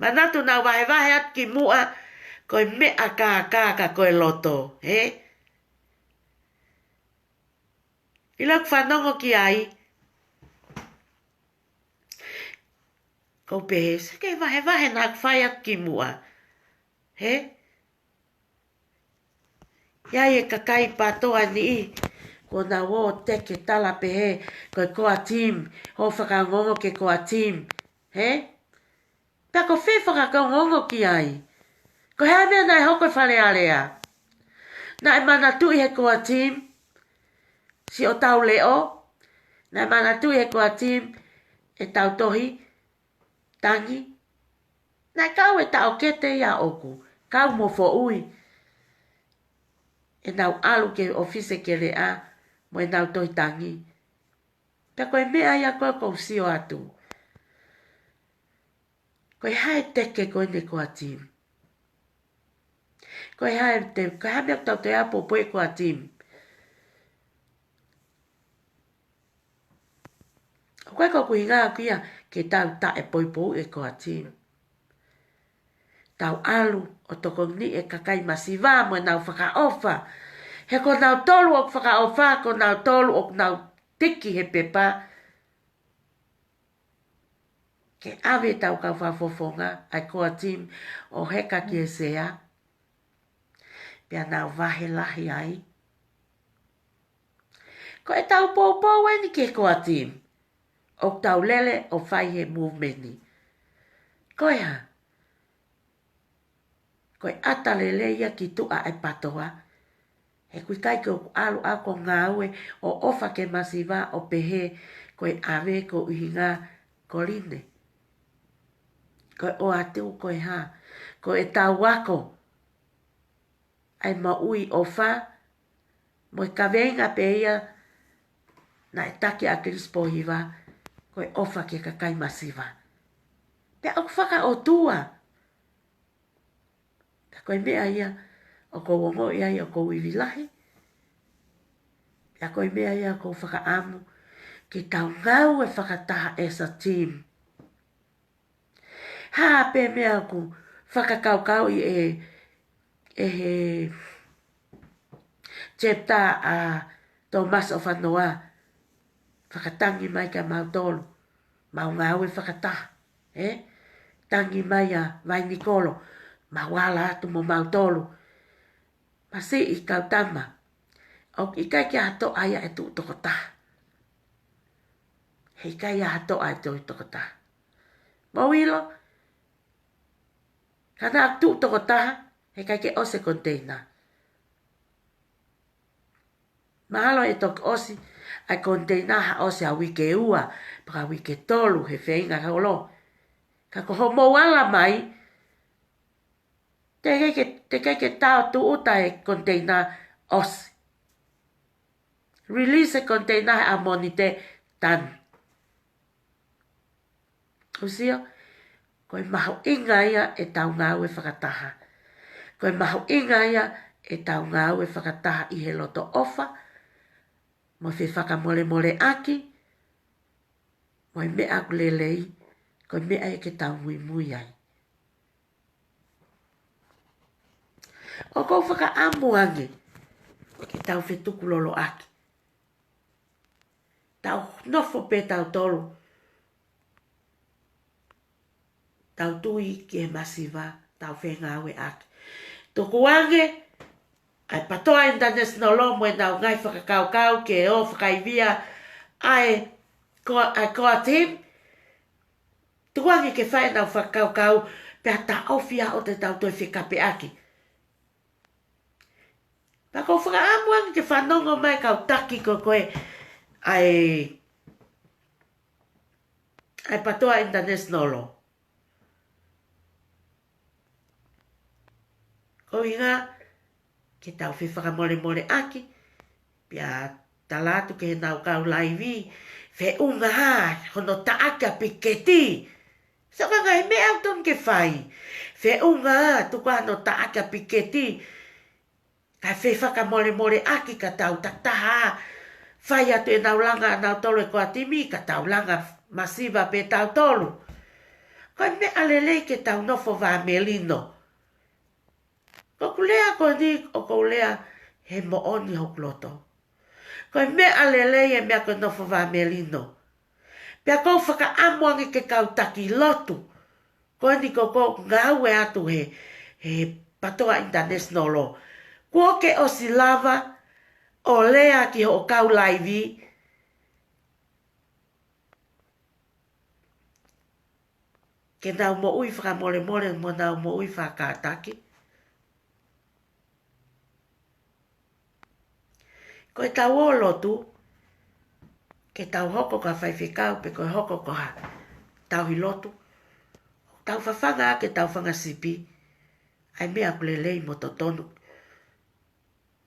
Manatu naʻa ku vahevahe atu kimuʻa, ko e meʻa kākā ka ko e loto, hē? ʻIlo ʻeku fanongo ki ai, ʻoku ou pehē, sio ki he vahevahe naʻa ku fai atu kimuʻa, hē? ʻI ai e kakai PATOA niʻihi, kuo nau ō ʻo teke tala pehē, ko e core team, ʻo fakaongoongo ki he core team, hē? Pea ko fē fakaongoongo ki ai? Ko e hā e meʻa naʻe hoko ʻi Fale Alea? Naʻe manatuʻi he core team siʻotau leʻo. Naʻe manatuʻi he core team ʻetau tohi tangi. Naʻe kau e taʻokete ia ʻoku kau mo foʻui ʻenau ʻalu ki he ʻōfisi keleʻa mo ʻenau tohi tangi. Pea ko e meʻa ia ko ē ʻoku ou sio atu, ko e hā e teke ko eni ʻa e core team? Ko e hā e te-, ko e hā e meʻa ʻoku tau toe ʻalu ʻo poupouʻi e core team? ʻOku ʻikai ko ʻeku ʻuhinga ʻaʻaku ia ke tau taʻepoupouʻi e core team. Tau ʻalu ʻo tokoniʻi e kakai masiva mo ʻenau fakaʻofa. He ko nautolu ʻoku fakaʻofa, ko nautolu ʻoku nau tiki he pepa ke ʻave ʻetau kau fakafofonga ʻa e core team ʻo heka ki he sea, pea nau vahe lahi ai. Ko ʻetau poupou eni ki he core team ʻoku tau lele ʻo fai he movement ni. Ko e hā? Ko e ʻata lelei ia ki tuʻa e PTOA. He ʻoku ʻikai ke u ʻalu au ʻo ngāue ʻo ʻofa ki he masiva ʻo pehē ko e ʻave ko e ʻuhinga ko Line. Ko e ʻoatu ko e hā? Ko ʻetau ako ʻa e moʻui ʻofa, mo e kaveinga pē ia naʻe taki ʻe ʻAkilisi Pōhiva, ko e ʻofa ki he kakai masiva. Pea ʻoku fakaʻotua. Pea ko e meʻa ia ʻoku ou ongoʻi ai ʻoku ou ivi lahi. Pea ko e meʻa ia ʻoku ou fakaʻamu ke tau ngāue fakataha as a team. Hā pē meʻa ʻoku fakakaukauʻi ʻe, ʻe he chapter ʻa Thomas ʻOfanoa, fakatangi mai kia mautolu, mau ngāue fakataha, ē? Tangi mai ʻa Vainikolo, mau ala atu mo mautolu. Masiʻi kau tama, ʻoku ʻikai ke ʻi ai ha toʻa ia ʻe tuʻu tokotaha. He ʻikai ʻi ai ha toʻa ʻe tuʻu tokotaha. Mou ʻilo, ka naʻa tuʻu tokotaha, he ʻikai ke ʻosi e container. Mahalo ʻe toki ʻosi ʻa e container ha ʻosi ʻa e uike ua, pe ko e uike tolu he feinga holo. Ka ko hoʻomou ala mai, teʻeki ke, teʻeki ke tau tūʻuta e container, ʻosi. Release e container he ʻaho Mōnite, done. ʻOku sio, ko e mahuʻinga ia ʻetau ngāue fakataha. Ko e mahuʻinga ia ʻetau ngāue fakataha ʻi he loto ʻofa, mo e fefakamolemoleʻaki, mo e meʻa ʻoku lelei, ko e meʻa ia ke tau muimui ai. ʻOku ou fakaʻamu ange ke tau fetukuloloʻaki. Tau nofo pē tautolu, tau tui ki he masiva, tau fengāueʻaki. Tukuange ʻa e PTOA International Law mo ʻenau ngaahi fakakaukau ke ō fakaivia ʻa e core, ʻa e core team. Tukuange ke fai ʻenau fakakaukau, pea taʻofi ʻo te tau toe fekapeʻaki. Pea ʻoku ou fakaʻamu ange ke fanongo mai kau taki ko ē ʻa e, ʻa e PTOA International Law. Ko e ʻuhinga ke tau fefakamolemoleʻaki, pea tala atu ki heʻenau kau laivi, feʻunga ā hono taʻaki ʻa Piketi. So ka ngaahi meʻa ʻoku totonu ke fai. Feʻunga ā, tuku ā hono taʻaki ʻa Piketi. Kae fefakamolemoleʻaki ka tau takitaha ā, fai atu ʻenau langa ʻanautolu e core team, ka tau langa masiva pē tautolu. Ko e meʻa lelei ke tau nofo vā melino. Ko ʻeku lea ko eni, ʻoku ou lea he moʻoni hoku loto. Ko e meʻa lelei e meʻa ko e nofo vā melino. Pea ʻoku ou fakaʻamu ange ki he kau taki lotu. Ko eni ko ē ʻoku ngāue atu he, he PTOA International Law. Kuo ke ʻosi lava ʻo lea ki hoʻo kau laivi, ke nau moʻui fakamolemole mo nau moʻui fakakātaki? Ko e tau ō lotu, ke tau hoko ko ha faifekau pe ko e hoko ko ha tauhi lotu, tau fafanga ke tau fanga sipi ʻa e meʻa ʻoku lelei mo totonu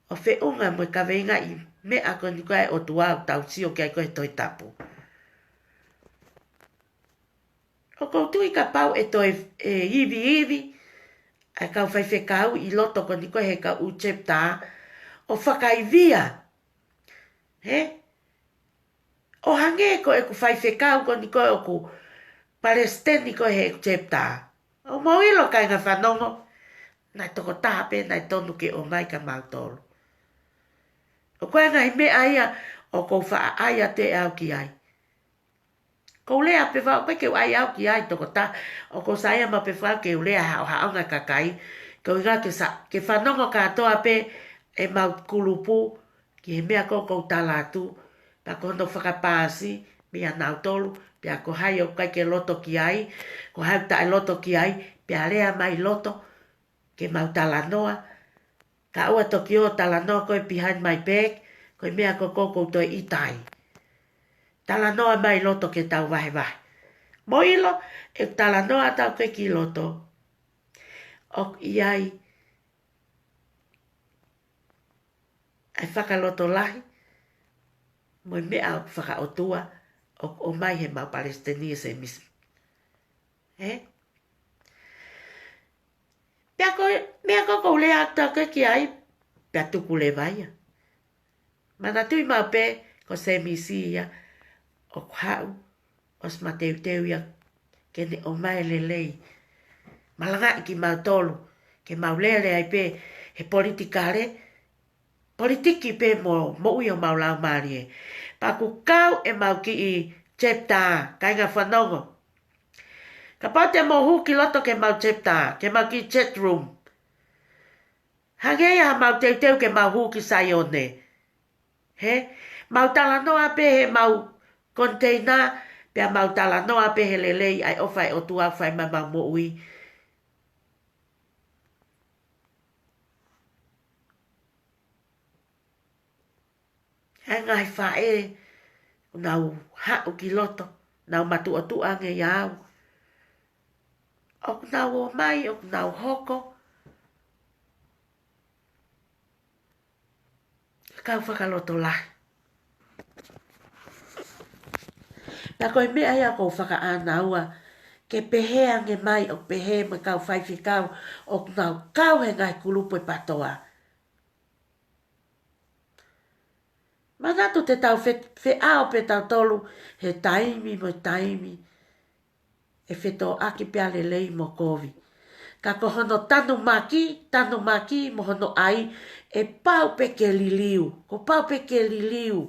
ʻo feʻunga mo e kaveinga ʻi he meʻa ko eni ko ē ʻa e ʻOtua ʻoku tau sio ki ai ko ē he Tohi Tapu. ʻOku ou tui kapau ʻe toe ʻe iviivi ʻa e kau faifekau ʻi loto ko eni ko ē he kau ʻū chapter ʻo fakaivia. He? ʻO hangē ko ʻeku faifekau ko eni ko ē ʻoku palesiteni ko ē he chapter. ʻOku mou ʻilo kāinga fanongo, naʻe tokotaha pē naʻe tonu ke ʻomai kia mautolu. ʻOku ʻi ai e ngaahi meʻa ia ʻoku ou faʻa ʻai atu ʻe au ki ai. Ko u lea pē fau pē ke u ʻai au ki ai tokotaha, ʻoku ou saiʻia maʻu pē fau ke u lea haʻohaʻonga kakai, ko e ʻuhinga ke sa-, ke fanongo kātoa pē ʻemau kulupu ki he meʻa ko ē ʻoku ou tala atu, pea ko hono fakapaasi meia nautolu, pea ko hai ʻoku ʻikai ke loto ki ai, ko hai ʻoku taʻeloto ki ai, pea lea mai loto, ke mau talanoa, ka ʻoua toki ō talanoa ko ē behind my back, ko e meʻa ko ē ʻoku ou toe ʻita ai. Talanoa mai loto ke tau vahevahe. Mou ʻilo, ʻeku talanoa atu au ko ē ki loto, ʻoku ʻi ai ʻa e fakalotolahi mo e meʻa ʻoku fakaʻotua ʻoku ʻomai heʻemau palesiteni ʻe Semisi. He? Pea ko e meʻa ko ē ʻoku ou lea atu au ko ē ki ai, pea tuku leva ia. Manatuʻi maʻu pē ko Semisi ia ʻoku haʻu ʻosi mateuteu ia ke ne ʻomai e lelei. Malangaʻi kimautolu ke mau lele ai pē he politikale, politiki pē mo moʻui homau laumālie. Pea ʻoku kau ʻemau kiʻi chapter, kāinga fanongo. Kapau te mou hū ki loto ki heʻemau chapter, ki heʻemau kiʻi chat room, hangē ia haʻamau teuteu ke mau hū ki Saione. He? Mau talanoa pē heʻemau container, pea mau talanoa pē he lelei ʻa e ʻofa ʻa e ʻOtua ʻoku fai mai heʻemau moʻui. ʻA e ngaahi faʻē, ʻoku nau haʻu ki loto, nau matuʻotuʻa ange ʻia au. ʻOku nau ō mai, ʻoku nau hoko, kau fakalotolahi. Pea ko e meʻa ia ʻoku ou fakaʻānaua, ke pehē ange mai ʻoku pehē mo e kau faifekau ʻoku nau kau he ngaahi kulupu ʻe PATOA. Manatu te tau fe-, feʻao pē tautolu he taimi mo e taimi, ʻe fetōʻaki pē ʻa e lelei mo e kovi. Ka ko hono tanumaki, tanumaki mo hono ʻai, ʻe pau pē ke liliu, kuo pau pē ke liliu.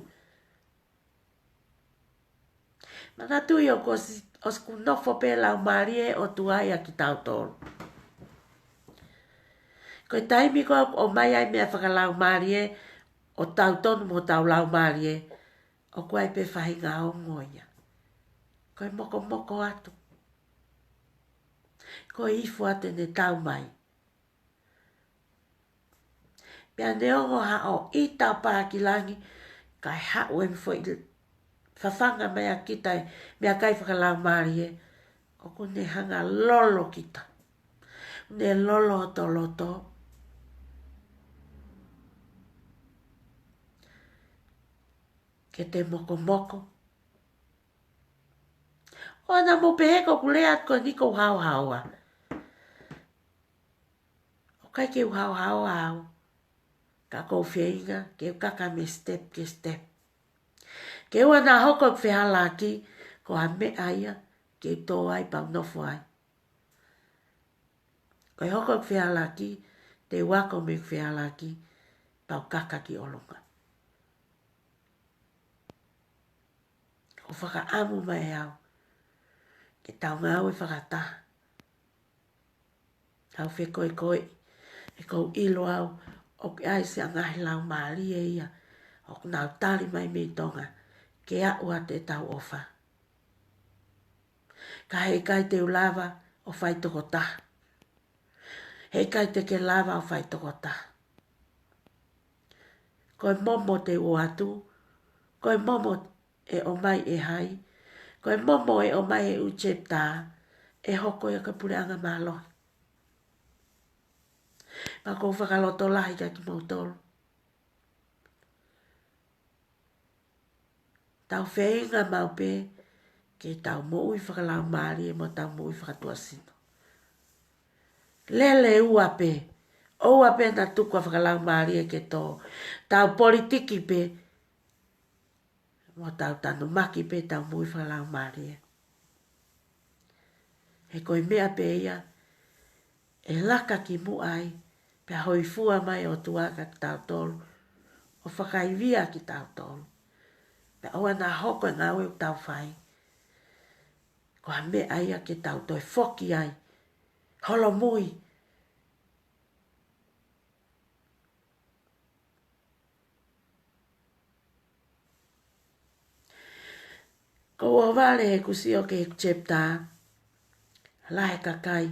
Manatuʻi ʻoku ʻosi, ʻosi kuo nofo pē Laumālie ʻo tuai ʻa kitautolu. Ko e taimi ko ē ʻoku ʻomai ai meʻa fakalaumālie ʻo tautonu mo hotau laumālie, ʻoku ʻi ai pē faʻahinga ongo ia. Ko e mokomoko atu. Ko e ifo atu ʻene tau mai. Pea neongo haʻo ʻita ʻo pā ki langi, kae haʻu ʻene foʻi fafanga mai ʻa kita ʻi he meʻakai fakalaumālie, ʻoku ne hanga lolo kita. Ne lolo hoto loto. Ke te mokomoko. ʻOua naʻa mou pehē ko ʻeku lea ko eni ʻoku ou haohaoa. ʻOku ʻikai ke u haohaoa au. Ka ʻoku ou feinga ke u kaka mei he step ki he step. Ke ʻoua naʻa hoko ʻeku fehālaaki ko ha meʻa ia ke u tō ai pea u nofo ai. Ko e hoko ʻeku fehālaaki, te u ako mei heʻeku fehālaaki, pea u kaka ki ʻolunga. ʻOku fakaʻamu mai au ke tau ngāue fakataha. Tau fekoekoeʻi, he ʻoku ou ʻilo au ʻoku ʻi ai siʻa ngaahi laumālie ia ʻoku nau tali mai mei Tonga ke aʻu atu ʻetau ʻofa. Ka heʻikai te u lava ʻo fai tokotaha. Heʻikai te ke lava ʻo fai tokotaha. Ko e momo te u ʻoatu, ko e momo ʻe ʻomai ʻe hai, ko e momo ʻe ʻomai ʻe ʻū chapter, ʻe hoko ia ko e puleʻanga mālohi. Pea ʻoku ou fakalotolahi kia kimoutolu. Tau feinga maʻu pē ke tau moʻui fakalaumālie mo tau moʻui fakatuʻasino. Lele ua pē, ʻoua pē naʻa tuku ʻa fakalaumālie ke tō. Tau politiki pē, mo tau tanumaki pē tau moʻui fakalaumālie. He ko e meʻa pē ia ʻe laka ki muʻa ai, pea hōifua mai ʻOtua kia kitautolu, ʻo fakaivia kitautolu. Pea ʻoua naʻa hoko e ngāue ʻoku tau fai ko ha meʻa ia ke tau toe foki ai, holomui. Ko u ʻohovale he kuo u sio ki he chapter, lahi e kakai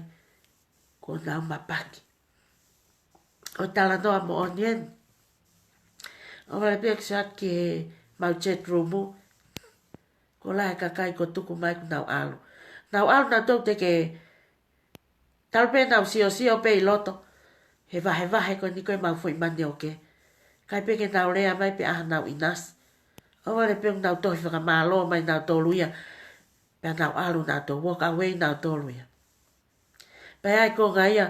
kuo nau mapaki. ʻO talanoa moʻoni eni. ʻOhovale pē kuo u sio ki he mau chat room, kuo lahi e kakai kuo tuku mai kuo nau ʻalu. Nau ʻalu nautolu teʻeki ke talu pē nau siosio pē ʻi loto he vahevahe ko eni ko e mau foʻi manioke. ʻIkai pē ke nau lea mai pe ʻai hanau ʻinasi. ʻOhovale pē ʻoku nau tohi fakamālō mai nautolu ia, pea nau ʻalu nautolu, walk away nautolu ia. Pea ʻi ai e konga ia,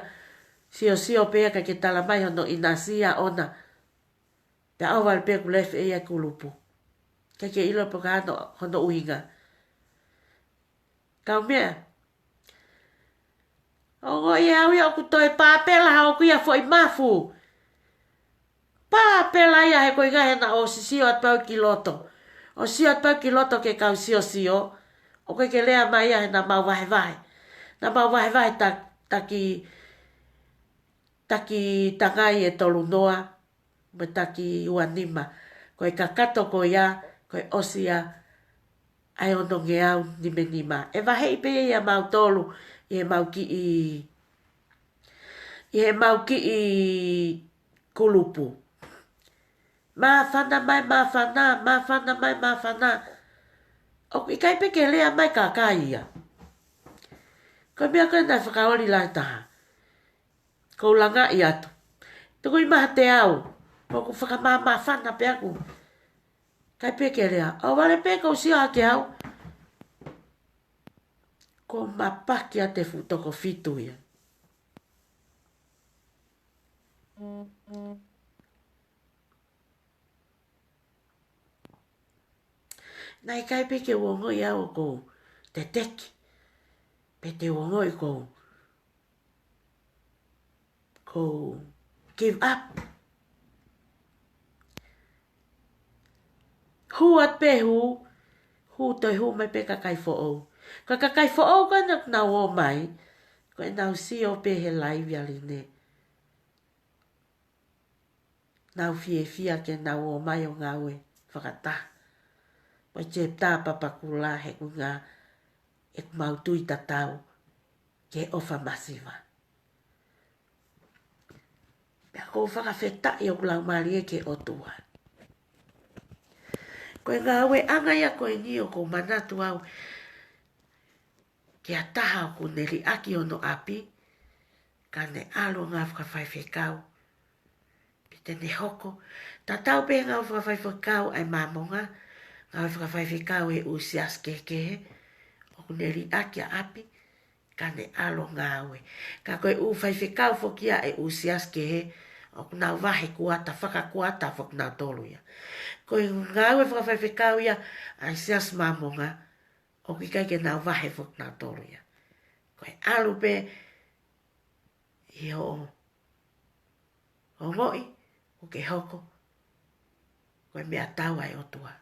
siosio pē ia ʻikai ke tala mai hono ʻinasi ia ʻoʻona. Pea ʻohovale pē kuo left ʻe ia e kulupu. ʻIkai ke ʻilo pe ko e hā hono, hono ʻuhinga. Kaumeʻa, ongoʻi ʻe au ia ʻoku toe pāpela hoku ia foʻi mafu. Pāpela ia he ko e ʻuhinga he naʻa ku ʻosi sio atu pē au ki loto. ʻOsi sio atu pē au ki loto ki he kau siosio. ʻOku ʻikai ke lea mai ia he naʻa mau vahevahe. Naʻa mau vahevahe ta-, taki, taki tangai ʻe tolu noa mo e taki ua nima. Ko e kakato ko ia, ko e ʻosi ia ʻa e onongeau nima nima. ʻE vaheʻi pē ia ʻia mautolu ʻi he mau kiʻi, ʻi he mau kiʻi kulupu. Māfana mai māfana, māfana mai māfana. ʻOku ʻikai pē ke lea mai kakai ia. Ko e meʻa ko ē naʻe fakaoli lahi taha. Ko u langaʻi atu. Tuku ʻi maha te au. Ko u fakamāmāfana pē au. ʻIkai pē ke lea. ʻOhovale pē ko u sio hake au. Ko mapaki ʻa e fuʻu toko fitu ia. Naʻe ʻikai pē ke u ongoʻi au ʻoku ou teteki. Pe te u ongoʻi ʻoku ou ko u give up. Hū atu pē hū, hū toe hū mai pē kakai foʻou. Ko e kakai foʻou ko ena ʻoku nau ō mai, ko ʻenau sio pē he live ʻa Line. Nau fiefia ke nau ō mai ʻo ngāue fakataha. Ko e chapter Papakura he ʻuhinga ʻeku mau tui tatau ki he ʻofa masiva. Pea ʻoku ou fakafetaʻi ʻoku laumālie ki he ʻOtua. Ko e ngāueʻanga ia ko eni ʻoku ou manatu au ki ha taha ʻoku ne liʻaki hono ʻapi, ka ne ʻalu ʻo ngāue fakafaifekau. Pea te ne hoko. Tatau pē ngāue fakafaifekau ʻa e Māmonga, ngāue fakafaifekau ʻa e ʻū siasi kehekehe, ʻoku ne liʻaki ʻa ʻapi, ka ne ʻalu ʻo ngāue. Ka ko e ʻū faifekau foki ia ʻa e ʻū siasi kehe, ʻoku nau vahe kuata, fakakuata foki nautolu ia. Ko e ngāue fakafaifekau ia ʻa e Siasi Māmonga, ʻoku ʻikai ke nau vahe foki nautolu ia. Ko e ʻalu pē ʻi hoʻo ongoʻi ʻoku ke hoko, ko e meʻatau ʻa e ʻOtua.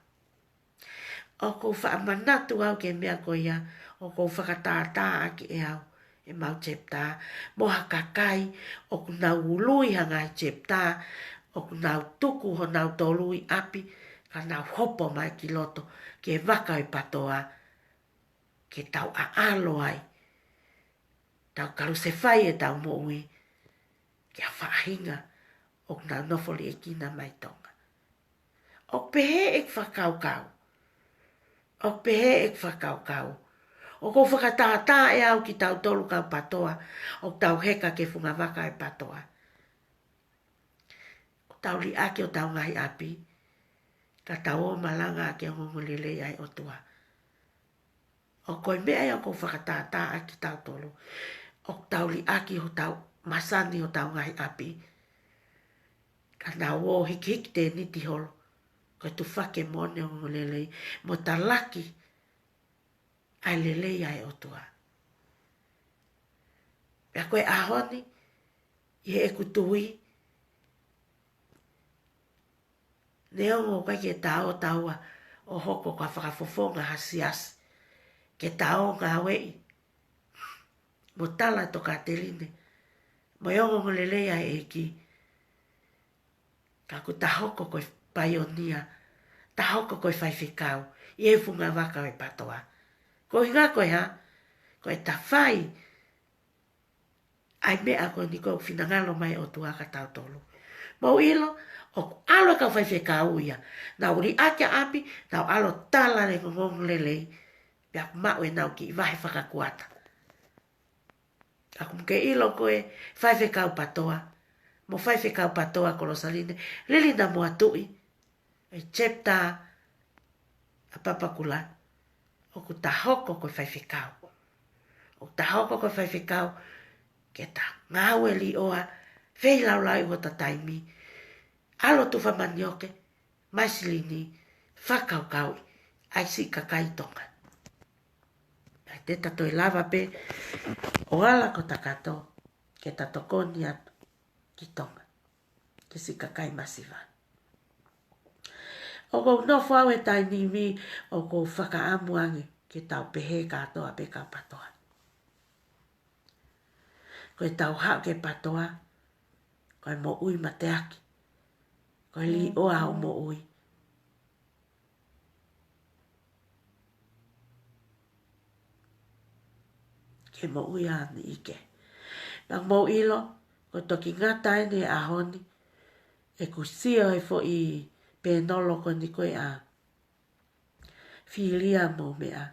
ʻOku ou faʻa manatu au ki he meʻa ko ia, ʻoku ou fakatātā ʻaki ʻe au ʻemau chapter, mo ha kakai ʻoku nau ului ha ngaahi chapter, ʻoku nau tuku honau tolu ʻi ʻapi, ka nau hopo mai ki loto ki he vaka ʻo e PTOA, ke tau ʻaʻalo ai, tau kalusefai ʻetau moʻui ki ha faʻahinga ʻoku nau nofo liʻekina mai Tonga. ʻOku pehē ʻeku fakakaukau. ʻOku pehē ʻeku fakakaukau. ʻOku ou fakatātā ʻe au kitautolu kau PATOA, ʻoku tau heka ki he fungavaka ʻo e PATOA. ʻOku tau liʻaki hotau ngaahi ʻapi, ka tau ō ʻo malanga ki he ongoongolelei ʻa e ʻOtua. ʻOku ʻi ai e meʻa ia ʻoku ou fakatātā ʻaki kitautolu. ʻOku tau liʻaki hotau, masani hotau ngaahi ʻapi, ka nau ō ʻo hikihiki tēniti holo. Ko e tufaki mo e ongoongolelei, mo talaki ʻa e lelei ʻa e ʻOtua. Pea ko e ʻaho ni, ʻi heʻeku tui, neongo ʻoku ʻikai ke ta ō taua ʻo hoko ko ha fakafofonga ha siasi, ke ta ō ʻo ngāueʻi mo tala e tokāteline mo e ongoongolelei ʻa e ʻEiki, ka ʻoku ta hoko ko e paionia, ta hoko ko e faifekau ʻi he fungavaka ʻo e PATOA. Ko e ʻuhinga ko e hā? Ko ʻeta fai ʻa e meʻa ko eni ko e finangalo mai ʻOtua kia tautolu. Mou ʻilo, ʻoku ʻalu e kau faifekau ia, nau liʻaki ʻapi, nau ʻalu ʻo tala e ongoongolelei, pea maʻu ʻenau kiʻi vahe fakakuata. Ka ʻoku mou kei ʻilo ko e faifekau PATOA, mo e faifekau PATOA Kolosaline, Lilina mo Atuʻi, e chapter ʻa Papakura, ʻoku ta hoko ko e faifekau. ʻOku ta hoko ko e faifekau, ke ta ngāue līʻoa, feilaulau ʻi hota taimi, ʻalu ʻo tufa manioke, maʻu silini, fakakaukauʻi ʻa e siʻi kakai Tonga. Pea te ta toe lava pē ʻo ala ko ta kato, ke ta tokoni atu ki Tonga, ki he siʻi kakai masiva. ʻOku ou nofo au he taimi ni, ʻoku ou fakaʻamu ange ke tau pehē kātoa pē kau PATOA. Ko ʻetau haʻu ki he PATOA, ko e moʻui mateaki. Ko e līʻoa hoʻo moʻui. Ke moʻui ʻa e niʻihi kehe. Pea mou ʻilo, ko e toki ngata eni he ʻaho ni, ʻeku sio he foʻi pēnolo ko eni ko e ʻa Filia mo meʻa.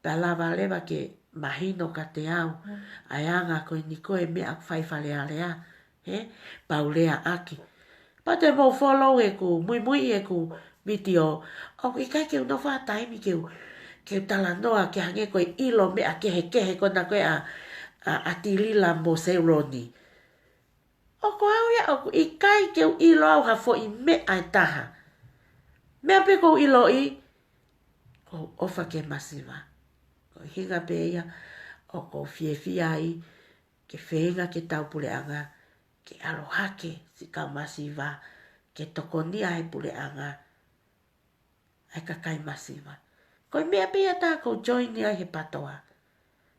Pea lava leva ke mahino kiate au ʻa e anga ko eni ko e meʻa ʻoku fai ʻi Fale Alea, he, pea u leaʻaki. Pea te mou follow ʻeku, muimui ʻeku vitiō, ʻoku ʻikai ke u nofo ha taimi ke u, ke u talanoa ke hangē ko e ʻilo meʻa kehekehe ko ena ko e ʻa, ʻa, ʻa Tilila mo Seuloni. ʻOku ou ia, ʻoku ʻikai ke u ʻilo au ha foʻi meʻa ʻe taha. Meʻa pē ʻoku ou ʻiloʻi, ʻoku ou ʻofa ki he masiva. Ko e ʻuhinga pē ia ʻoku ou fiefia ai, ke feinga ke tau puleʻanga, ke ʻalu hake siʻi kau masiva, ke tokonia he puleʻanga ʻa e kakai masiva. Ko e meʻa pē ia ʻe taha ʻoku ou join ai he PATOA,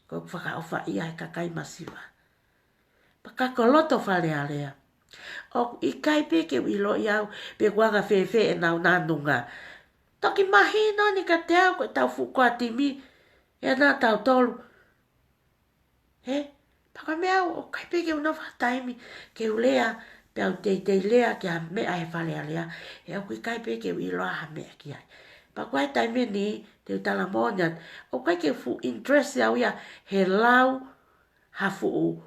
ko ʻeku fakaʻofaʻia he kakai masiva. Pea ka ko loto Fale Alea, ʻoku ʻikai pē ke u ʻiloʻi au pe ʻoku anga fēfē ʻenau nanunga. Toki mahino eni kiate au ko ʻetau fuʻu core timi ena tautolu. He, pea ko e meʻa au, ʻoku ʻikai pē ke u nofo ha taimi ke u lea, pea u teitei lea ki ha meʻa he Fale Alea, he ʻoku ʻikai pē ke u ʻilo ha meʻa ki ai. Pea ko e taimi ni, te u tala moʻoni atu, ʻoku ʻikai ke fuʻu interest au ia he lau ha fuʻu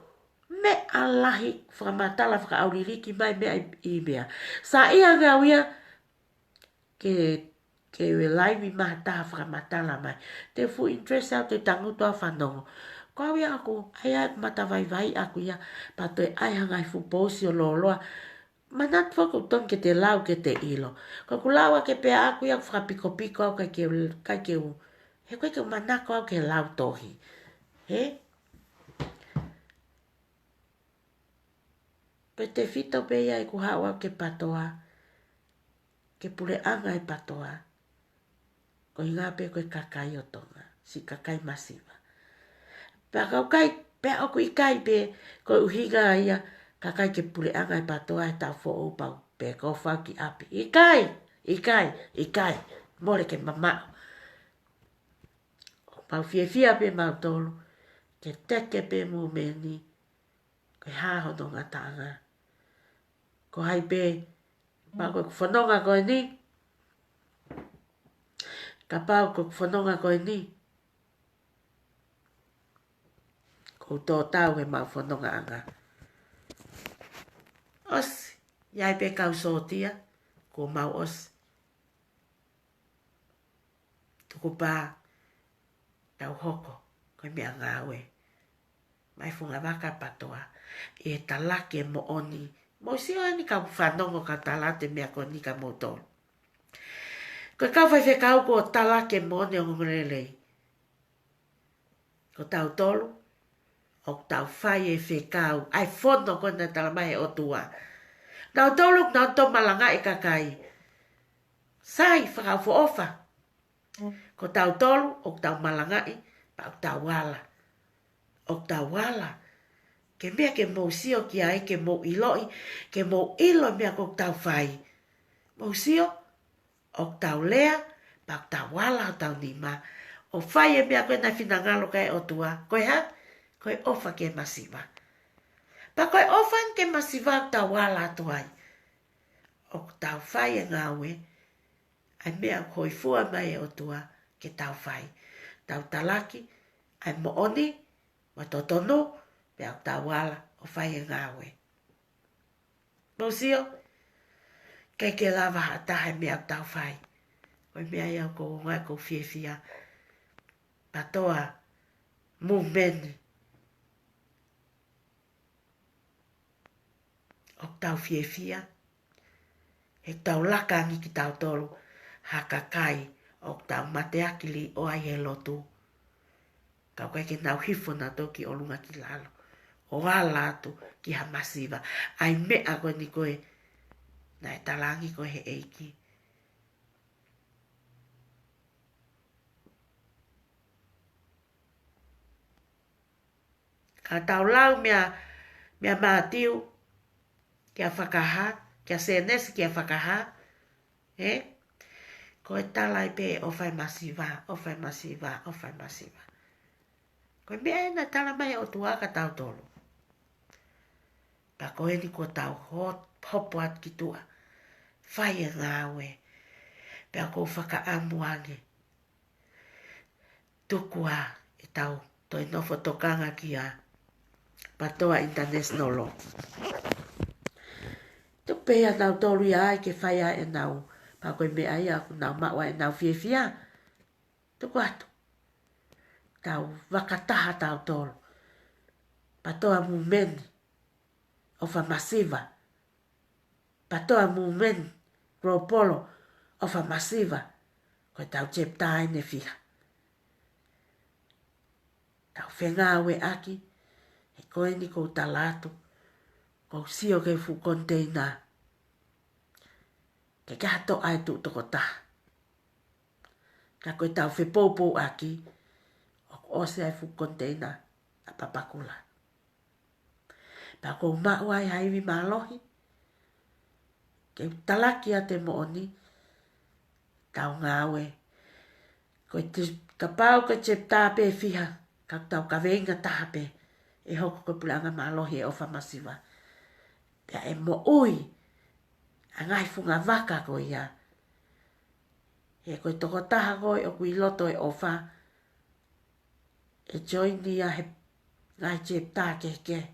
meʻa lahi fakamatala fakaʻauliliki mai meʻa ʻi, ʻi meʻa. Saiʻia ange au ia ke, ke u laivi mai ha taha fakamatala mai. Te u fuʻu interest au, te u tangutu au ʻo fanongo. Ko au ia ʻoku, ʻai ʻeku mata vaivai ʻaku ia, pea toe ʻai ha ngaahi fuʻu pousi ʻo lōloa. Manatu foki ʻoku tonu ke te lau ke te ʻilo. Ko ʻeku lau ʻaki pē ʻaku ia ʻoku fakapikopiko au, ʻikai ke u, ʻikai ke u, he ʻikai ke u manako au ke lau tohi. He? Ko e tefito pē ia ʻeku haʻu au ki he PATOA, ki he puleʻanga ʻo e PATOA, ko e ʻuhinga pē ko e kakai ʻo Tonga, siʻi kakai masiva. Pea ka ʻoku ʻikai, pea ʻoku ʻikai pē, ko e ʻuhinga ia, ka ʻikai ke puleʻanga ʻa e PATOA he taʻu foʻou pau, pea ko e fau ki ʻapi. ʻIkai, ʻikai, ʻikai, mole ke mamaʻo. ʻOku mau fiefia pē mautolu, ke teke pē movement ni, ko e hā hono ngataʻanga. Ko hai pē, pea ko e fononga ko eni, Kapau ko e fononga ko eni, ʻoku tō tau he mau fonongaʻanga. ʻOsi, ʻi ai pē kau sōtia, kuo mau ʻosi. Tukupā, tau hoko, ko e meʻangāue. Mei he funga vaka PATOA, ʻi he talaki e moʻoni. Mou sio eni kau fanongo ka tala atu e meʻa ko eni kia moutolu. Ko e kau faifekau kuo talaki e moʻoni ʻo e ongoongolelei. Ko tautolu, ʻoku tau fai e fekau, ʻa e fono ko ē naʻe tala mai ʻe he ʻOtua. Nautolu, nautolu malangaʻi e kakai. Sai, fakaʻofoʻofa. Ko tautolu, ʻoku tau malangaʻi, pea ʻoku tau ala. ʻOku tau ala. Ko e meʻa ke mou sio ki ai, ke mou ʻiloʻi, ke mou ʻilo e meʻa ʻoku tau fai. Mou sio, ʻoku tau lea, pea ʻoku tau ala hotau nima. ʻO fai e meʻa ko ē naʻe finangalo ki ai e ʻOtua. Ko e hā? Ko e ʻofa ki he masiva. Pea ko e ʻofa ki he masiva ʻoku tau ala atu ai. ʻOku tau fai e ngāue, ʻa e meʻa ʻoku hōifua mai e ʻOtua ke tau fai. Tau talaki ʻa e moʻoni mo e totonu, pea ʻoku tau ala ʻo fai e ngāue. Mou sio, ʻikai ke lava ha taha e meʻa ʻoku tau fai. Ko e meʻa ia ʻoku ou ongoʻi ʻoku ou fiefia. PATOA movement. ʻOku tau fiefia, he tau laka ange kitautolu, ha kakai ʻoku tau mateaki liʻoa ʻi he lotu. Ka ʻoku ʻikai ke nau hifo nautolu ki ʻolunga ki lalo. ʻO ala atu ki ha masiva. ʻA e meʻa ko eni ko ē, naʻe talaange ko ē ʻe he ʻEiki. Ka tau lau mei, mei Mātiu, kia Fakahā, kia Sēnesi, kia Fakahā, ē? Ko e tala ai pē ʻofa e masiva, ʻofa e masiva, ʻofa e masiva. Ko e meʻa ē naʻe tala mai ʻe he ʻOtua kia tautolu. Pea ko eni kuo tau hot-, hopo atu ki tuʻa. Fai e ngāue. Pea ʻoku ou fakaʻamu ange. Tuku ā ʻetau toe nofo tokanga kia PATOA International. Tuku pē ʻa nautolu ia ai ke fai ʻenau. Pea ko e meʻa ia ʻoku nau maʻu ai ʻenau fiefia. Tuku atu. Tau vakataha tautolu. PATOA movement. ʻOfa masiva. PATOA movement. Global. ʻOfa masiva. Ko ʻetau chapter eni ʻe fiha. Tau fengāueʻaki. He ko eni ʻoku ou tala atu. ʻOku ou sio ki he fuʻu container. ʻIkai ke ʻi ai ha toʻa ʻe tuʻu toko taha. Ka ko ʻetau fepoupouaki, ʻoku ʻosi ʻa e fuʻu container ʻa Papakura. Pea ʻoku ou maʻu ai ha ivi mālohi, ke u talaki atu e moʻoni, tau ngāue. Ko e te-, kapau ko e chapter pē ʻe fiha, ka tau kaveinga taha pē, ʻe hoko ko e puleʻanga mālohi e ʻofa masiva. Pea ʻe moʻui, ʻa e ngaahi funga vaka ko ia. He ko e tokotaha ko ē ʻoku ʻi loto e ʻofa, ʻe join ia he ngaahi chapter kehekehe.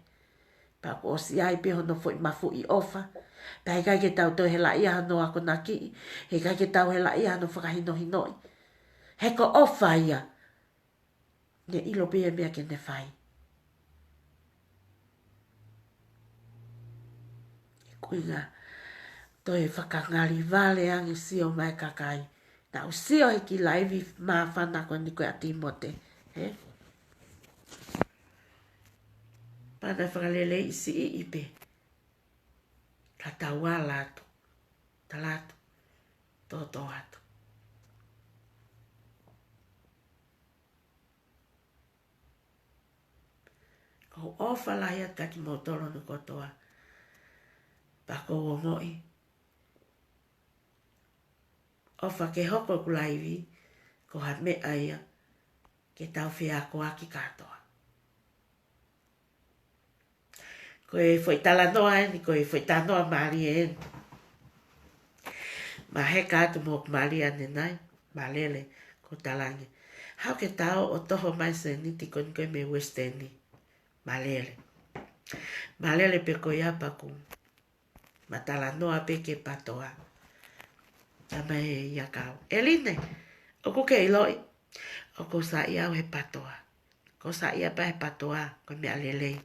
Pea kuo ʻosi ʻi ai pē hono foʻi mafuʻi ʻofa. Pea ʻikai ke tau toe helaʻia hono akonakiʻi. He ʻikai ke tau helaʻia hono fakahinohinoʻi. He ko e ʻofa ia. Ne ʻilo pē e meʻa ke ne fai. Ko e ʻuhinga, toe fakangalivale ange sio mai kakai. Tau sio he kiʻi laivi māfana ko eni ko ē ʻa Tīmote. Ē? Pea naʻe fakaleleiʻi siʻi pē. Ka tau ala atu. Tala atu. Toto atu. ʻOku ou ʻofa lahi atu kiate kimoutolu hono kotoa. Pea ʻoku ou ongoʻi. ʻOfa ke hoko ʻeku laivi, ko ha meʻa ia, ke tau feakoʻaki kātoa. Ko e foʻi talanoa eni, ko e foʻi talanoa mālie eni. Maheka atu mo Malia ʻanenai, Malele. Ko e talange. Haʻu ke ta ō ʻo toho mai e sēniti ko eni ko ē mei Western. Mālele. Mālele pē ko ia pea ʻoku ma talanoa pē ki he patoa. Talamai ʻe ia kia au, ʻEline, ʻoku ke ʻiloʻi, ʻoku ou saiʻia au he patoa. ʻOku ou saiʻia pē he patoa, ko e meʻa lelei.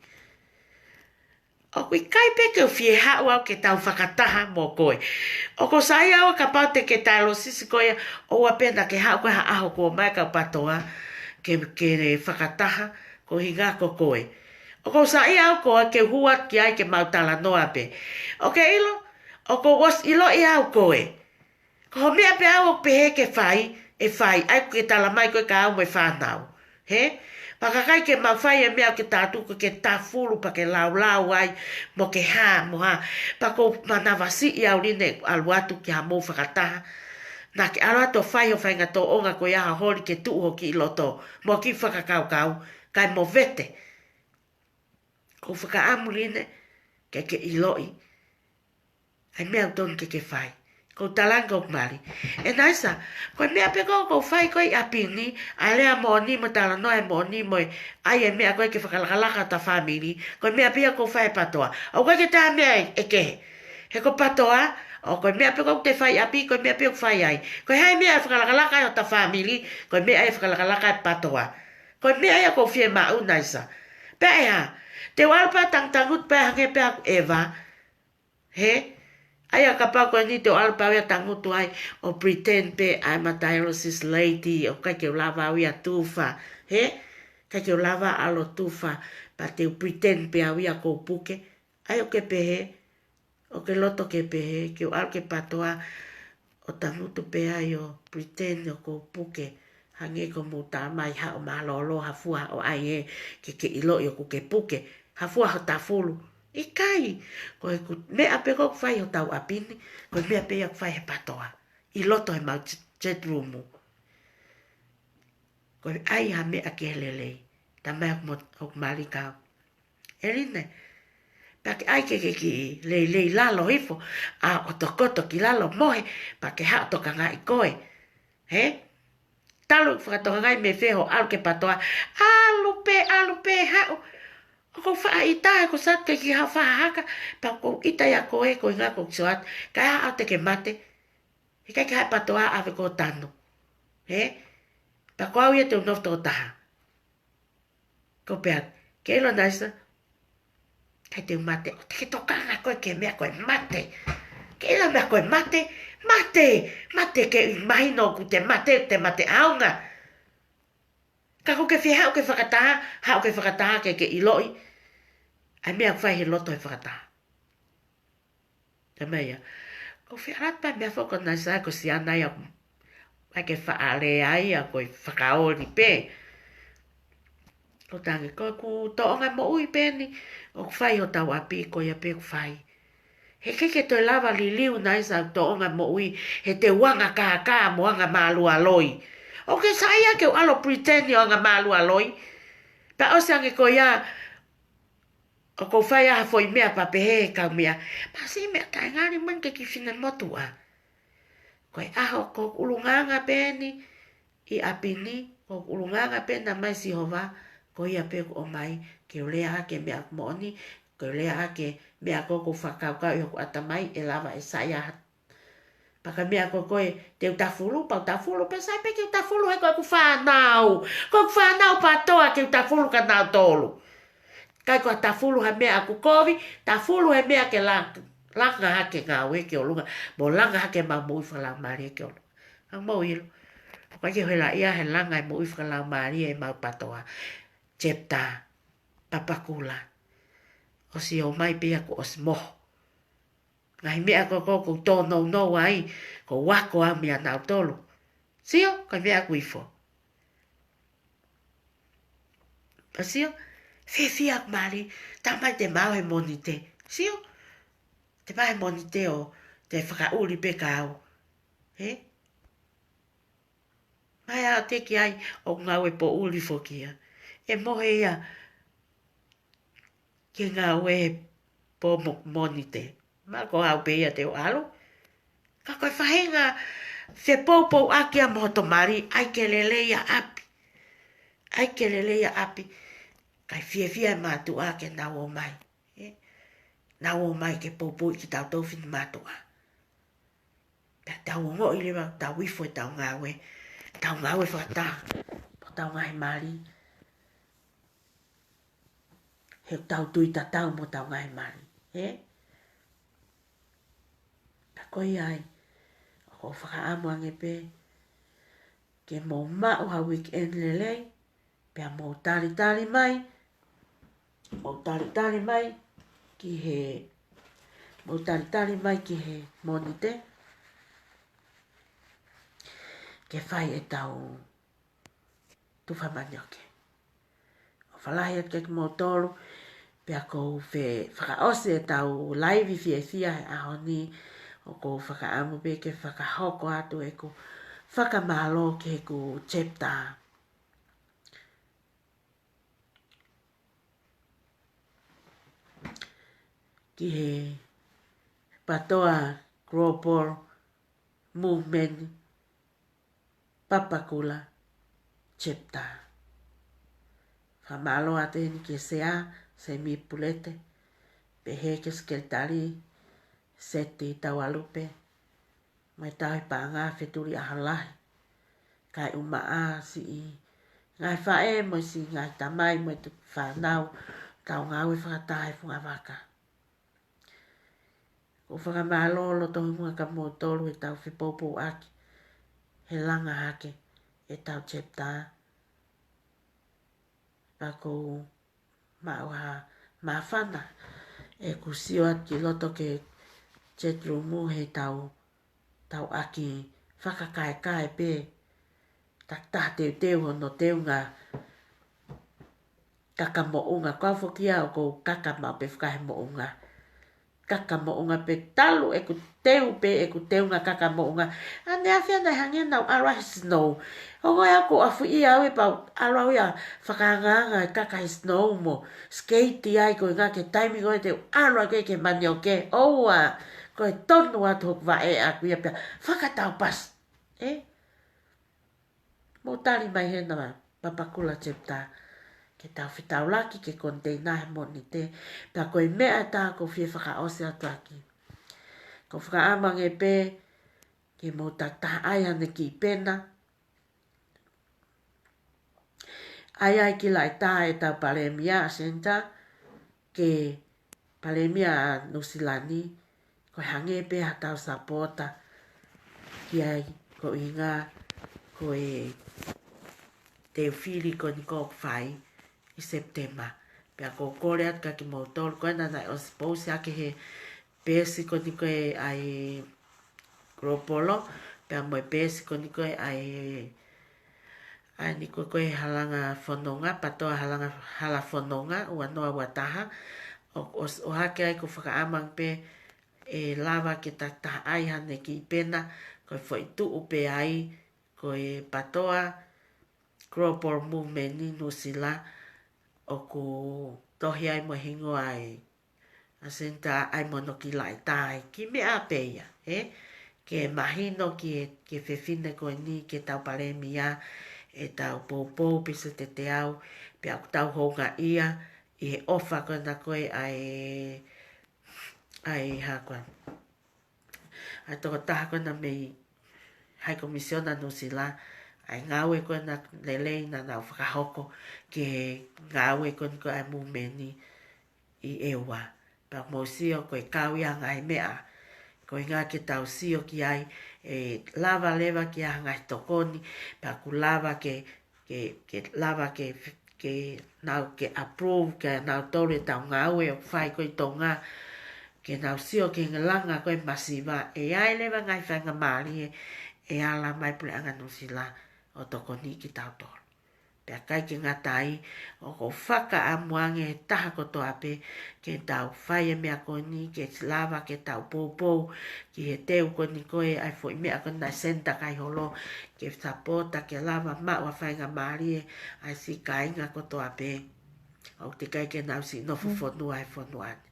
ʻOku ʻikai pē ke u fie haʻu au ke tau fakataha mo koe. ʻOku ou saiʻia au kapau te ke tailosisi koe ia, ʻoua pē naʻa ke haʻu koe ha ʻaho kuo ʻomai e kau patoa ke, ke fakataha, ko e ʻuhinga ko koe. ʻOku ou saiʻia au koe ke u hū atu ki ai ke mau talanoa pē. ʻOku ke ʻilo, ʻoku ou ʻosi ʻiloʻi au koe. Ko e meʻa pē ʻoku ou pehē ke fai, ʻe fai, ʻa ia ʻoku ke talamai ko ē kia au mo e fānau. Hē? Pea ʻikai ke mau fai e meʻa ʻoku ke taʻutu ko ē ke tafulu pea ke laulau ai, mo ke hā, mo hā. Pea ʻoku ou manavasiʻi au, ʻEline, ʻalu atu ki haʻamou fakataha. Naʻa ke ʻalu atu ʻo fai hoʻo faʻahinga tōʻonga ko ia ha holi ke tuʻu hoʻo kiʻi loto, mo e kiʻi fakakaukau, kae movete. ʻOku ou fakaʻamu, ʻEline, ke ke ʻiloʻi ʻa e meʻa ʻoku totonu ke ke fai. ʻOku ou talange ki hoku mali, ʻE Naisa, ko e meʻa pē ko ē ʻoku ou fai ko ē ʻi ʻapi ni, ʻa e lea moʻoni mo e talanoa moʻoni mo e ʻai e meʻa ko ē ke fakalakalaka hota fāmili, ko e meʻa pē ia ʻoku ou fai he patoa. ʻOku ʻikai ke ʻi ai ha meʻa ʻe, ʻe kehe. He ko e patoa, ʻoku ko e meʻa pē ko ē ʻoku te fai ʻi ʻapi, ko e meʻa pē ʻoku fai ai. Ko e hā e meʻa ʻe fakalakalaka ai hota fāmili, ko e meʻa ia ʻe fakalakalaka ai e patoa. Ko e meʻa ia ʻoku ou fiemaʻu, Naisa. Pea ʻe hā, te u ʻalu pē ʻo tangutangutu pē hangē pē ʻoku ʻeva. Hē? ʻA ia kapau ko eni te u ʻalu pē au ia ʻo tangutu ai ʻo pretend pē ʻa e ma dialysis lady, ʻoku ʻikai ke u lava au ia ʻo tufa. Hē? ʻIkai ke u lava ʻalu ʻo tufa, pea te u pretend pē au ia ʻoku ou puke. ʻA ia ʻoku ke pehē, ʻoku ke loto ke pehē, ke u ʻalu ki he patoa ʻo tangutu pē ai ʻo pretend ʻoku ou puke, hangē ko hoʻomou talamai haʻo mālōlō, hā fua haʻo ʻai ē, ke ke ʻiloʻi ʻoku ke puke, hā fua hoʻo tafulu. ʻIkai, ko e ʻū meʻa pē ko ē ʻoku fai ʻi hotau ʻapi ni, ko e meʻa pē ia ʻoku fai he patoa, ʻi loto he mau chat, chat room. Ko e ʻai ha meʻa ke lelei, talamai ʻe hoku mo-, hoku mali kia au, ʻEline, pea ke ʻai ke ke kiʻi lelei lalo hifo, ʻa ʻo tokoto ki lalo mohe, pea ke haʻu ʻo tokangaʻi koe. Hē? Talu ʻeku fakatokangaʻi mei fē hoʻo ʻalu ki he patoa, ʻalu pē, ʻalu pē, haʻu. ʻOku ou faʻa ʻita, ʻoku ou sio atu ki he kiʻi haʻo faʻa haka, pea ʻoku ou ʻita ia koe, ko e ʻuhinga ʻoku ou sio atu, kae ʻaʻau te ke mate. He ʻikai ke haʻu e patoa ʻave koe ʻo tanu. Hē? Pea ko au ia te u nofo toko taha. Ko pea, ke ʻilo Naisa, ʻikai te u mate, ʻoua te ke tokanga koe ki he meʻa ko e mate. Ke ʻilo e meʻa ko e mate, mate, mate ke mahino ʻoku te mate, te mate ʻaonga. Ka ʻoku ke fie haʻu ke fakataha, haʻu ke fakataha ke ke ʻiloʻi ʻa e meʻa ʻoku fai he loto he fakataha. Talamai ʻe ia, ʻoku ou fie ʻalu atu pē meʻa foki ko Naisa ko Siana ia, ʻai ke faʻa lea ia ko e fakaoli pē. ʻOku ou talaange ko ʻeku tōʻonga moʻui pē eni, ʻoku fai ʻi hotau ʻapi ko ia pē ʻoku fai. He ʻikai ke toe lava liliu Naisa ʻeku tōʻonga moʻui, he te u anga kākā mo anga mālualoi. ʻOku ke saiʻia ke u ʻalu ʻo pretend ʻo anga mālualoi. Pea ʻosi ange ko ia, ʻoku ou fai ʻa e foʻi meʻa pea pehē ʻe he kau meʻa, pea siʻi meʻa taʻengali mo eni ki he kiʻi finemotuʻa. Ko e ʻaho ko ʻeku ʻulungaanga pē eni ʻi ʻapi ni, ko ʻeku ʻulungaanga pē eni naʻa mai Sihova, ko ia pē ʻoku ʻomai ke u lea ʻaki e meʻa moʻoni, ke u lea ʻaki e meʻa ko ē ʻoku ou fakakaukau ʻi hoku ʻatamai ʻe lava ʻe saiʻia ha Pea ko e meʻa ko ē ko ē, te u tafulu, pea u tafulu, pea sai pē ke u tafulu he ko ʻeku fānau. Ko ʻeku fānau patoa ke u tafulu kia nautolu. ʻIkai ko ha tafulu ha meʻa ʻoku kovi, tafulu he meʻa ke la-, langa hake ngāue ki ʻolunga, mo langa hake ʻemau moʻui fakalaumālie ki ʻolunga. Ka mou ʻilo, ʻoku ʻikai ke u helaʻia he langa e moʻui fakalaumālie ʻemau patoa. Jepta, Papakura. ʻOsi ō mai pē ia kuo ʻosi moho. Ngaahi meʻa ko ē ʻoku ou tōnounou ai, ʻoku ou ako au meia nautolu. Sio, ko e meʻa ʻoku ifo. Pea sio, fiefia ʻeku mali, talamai te ma ō he Mōnite. Sio, te ma ō he Mōnite ʻo te fakaʻuli pē kia au. Hē? Mai ʻa te ki ai, ʻoku ngāue poʻuli foki ia. ʻE mohe ia ke ngāue he pō mo-, Mōnite. Ma ko au pē ia te u ʻalu. Ka ko e faʻahinga fepoupouaki ʻa mo hoto mali, ʻai ke lelei ʻa ʻapi. ʻAi ke lelei ʻa ʻapi. Kae fiefia e mātuʻa ke nau ō mai. Ē? Nau ō mai ke poupouʻi kitautolu fine mātuʻa. Pea tau ongoʻi leva, tau ifo ʻetau ngāue. Tau ngāue fakataha. Mo tau ngaahi mali. He tau tui tatau mo tau ngaahi mali. Ē? Pea ko ia ai, ʻoku ou fakaʻamu ange pē, ke mou maʻu ha weekend lelei, pea mou talitali mai, mou talitali mai, ki he, mou talitali mai ki he Mōnite, ke fai ʻetau tufa manioke. ʻOfa lahi atu kiate kimoutolu, pea ʻoku ou fe-, fakaʻosi ʻetau live fiefia he ʻaho ni, ʻoku ou fakaʻamu pē ke fakahoko atu ʻeku fakamālō ki heʻeku chapter. Ki he PATOA Global Movement Papakura Chapter. Fakamālō atu heni ki he Sea, Semi Pulete, pehē ki he Sekelitali, Seti Taualupe, mo e Tauhi Paʻanga Fetuli ʻAholahi, kae ʻumaʻā siʻi ngaahi faʻē mo e siʻi ngaahi tamai mo e tu-, fānau, tau ngāue fakataha he fungavaka. ʻOku ou fakamālō loto hingoa kia moutolu heʻetau fepoupouaki, he langa hake ʻetau chapter. Pea ʻoku ou maʻu ha māfana ʻeku sio atu ki loto ki he chat room heʻetau, tau ʻaki fakakaekae pē, takitaha teuteu hono teunga kaka moʻunga, ko au foki ia ʻoku ou kaka maʻu pē fakahe moʻunga. Kaka moʻunga pē talu ʻeku teu pē ʻeku teunga kaka moʻunga. ʻAneafi naʻe hangē naʻa ku ʻalu he snow. Ongo ia ʻoku ou ʻafuʻi au ē pea u ʻalu au ia fakaangaanga e kaka he snow mo skeiti ai ko e ngaahi taimi ko ē te u ʻalu ai ko ē ki he manioke. ʻOua, ko e tonu atu hoku vaʻe ʻaʻaku ia pea fakataupasi. Ē? Mou tali mai hena Papakura Chapter, ke tau fetaulaki ki he container he Mōnite, pea ko e meʻa ʻe taha ʻoku ou fie fakaʻosi atu ʻaki. ʻOku ou fakaʻamu ange pē, ke mou takitaha ʻai haʻane kiʻi pena. ʻAi ai ki he laʻitā ʻetau Palēmia Jacinta, ki he Palēmia ʻa Nuʻusila ni, ko e hangē pē haʻatau sapota ki ai, ko e ʻuhinga ko e teu fili ko eni ʻoku fai ʻi Sepitema. Pea ʻoku ou kole atu kia kimoutolu, ko ena naʻe ʻosi pousi ʻaki he peesi ko eni ko ē ʻa e Global, pea mo e peesi ko eni ko ē ʻa e, ʻa eni ko ē ko e Halanga Fononga, PATOA Halanga, Hala Fononga, ua noa ua taha, ʻo, ʻo, ʻohake ai ʻoku ou fakaʻamu ange pē ʻe lava ke takitaha ʻai haʻane kiʻi pena, ko e foʻi tuʻu pē ai, ko e PATOA Global Movement ʻi Nuʻusila, ʻoku tohi ai mo e hingoa ʻa Jacinta ʻai mo hono kiʻi laʻitā ʻi he kiʻi meʻa pē ia, ē? Ke mahino ki he, ki he fefine ko eni, ki heʻetau Palēmia, ʻetau poupou pē se teuteu, pea ʻoku tau houngaʻia ʻi he ʻofa ko ena ko ē ʻa e, ʻa e hā ko ē, ʻa e tokotaha ko ena mei High Commissioner Nuʻusila, ʻa e ngāue ko ena lelei naʻa nau fakahoko ki he ngāue ko eni ko ē ʻa e movement ʻi ʻEua. Pea mou sio ko e kau ia ngaahi meʻa, ko e ʻuhinga ke tau sio ki ai, ʻe lava leva ke ʻai ha ngaahi tokoni, pea ʻoku lava ke, ke, ke lava ke, ke nau ke approve, ke nau tole ʻetau ngāue ʻoku fai ko ē ʻi Tonga, ke nau sio ki he langa ko ē masiva, ʻe ʻi ai leva ngaahi faingamālie, ʻe ala mai Puleʻanga Nuʻusila ʻo tokoniʻi kitautolu. Pea ʻikai ke ngata ai, ʻoku ou fakaʻamu ange he taha kotoa pē, ke tau fai e meʻa ko eni, ke lava ke tau poupou ki he teu ko eni ko ē ʻa e foʻi meʻa ko ena ʻa e Senator Kaiholo, ke sapota ke lava maʻu ha faingamālie ʻa e siʻi kāinga kotoa pē ʻoku teʻeki ai ke nau siʻi nofo fonua he fonua ni.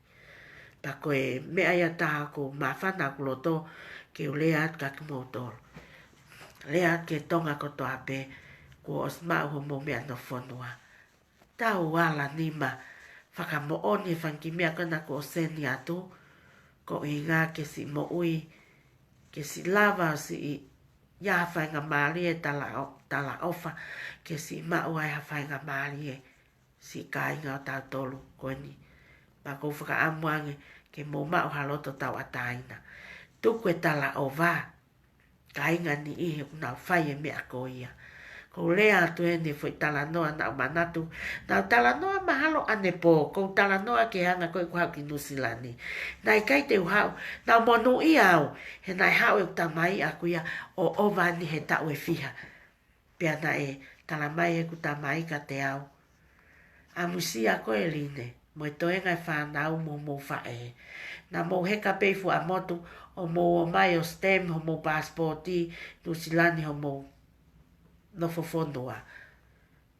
Pea ko e meʻa ia ʻe taha ʻoku ou māfana ʻaku loto ke u lea atu kia kimoutolu. lea ki he Tonga kotoa pē, kuo ʻosi maʻu hoʻomou meʻa nofo fonua. Tau ala nima fakamoʻoni e fanga kiʻi meʻa ko ena kuo ʻosi send atu, ko e ʻuhinga ke siʻi moʻui, ke siʻi lava ʻo siʻi ʻi ai ha faingamālie, tala ʻo-, talaʻofa, ke siʻi maʻu ai ha faingamālie, siʻi kāinga ʻo tautolu ko eni. Pea ʻoku ou fakaʻamu ange ke mou maʻu ha loto tauʻatāina. Tuku e talaʻofa, kāinga niʻihi ʻoku nau fai e meʻa ko ia. Ko u lea atu eni e foʻi talanoa naʻa ku manatu, naʻa ku talanoa mahalo ʻanepō, ko u talanoa ki he anga ko ē ʻeku haʻu ki Nuʻusila ni. Naʻe ʻikai te u haʻu, naʻa ku monūʻia au, he naʻe haʻu ʻeku tamai ʻaʻaku ia ʻo ʻova ni he taʻu ʻe fiha. Pea naʻe talamai ʻe heʻeku tamai kiate au, ʻamusia koe Line, mo e toenga e fānau mo hoʻomou faʻē. Naʻa mou heka pē ʻi Fuaʻamotu ʻo mou ō mai ʻo stamp hoʻomou paasipooti Nuʻusila ni hoʻomou nofo fonua.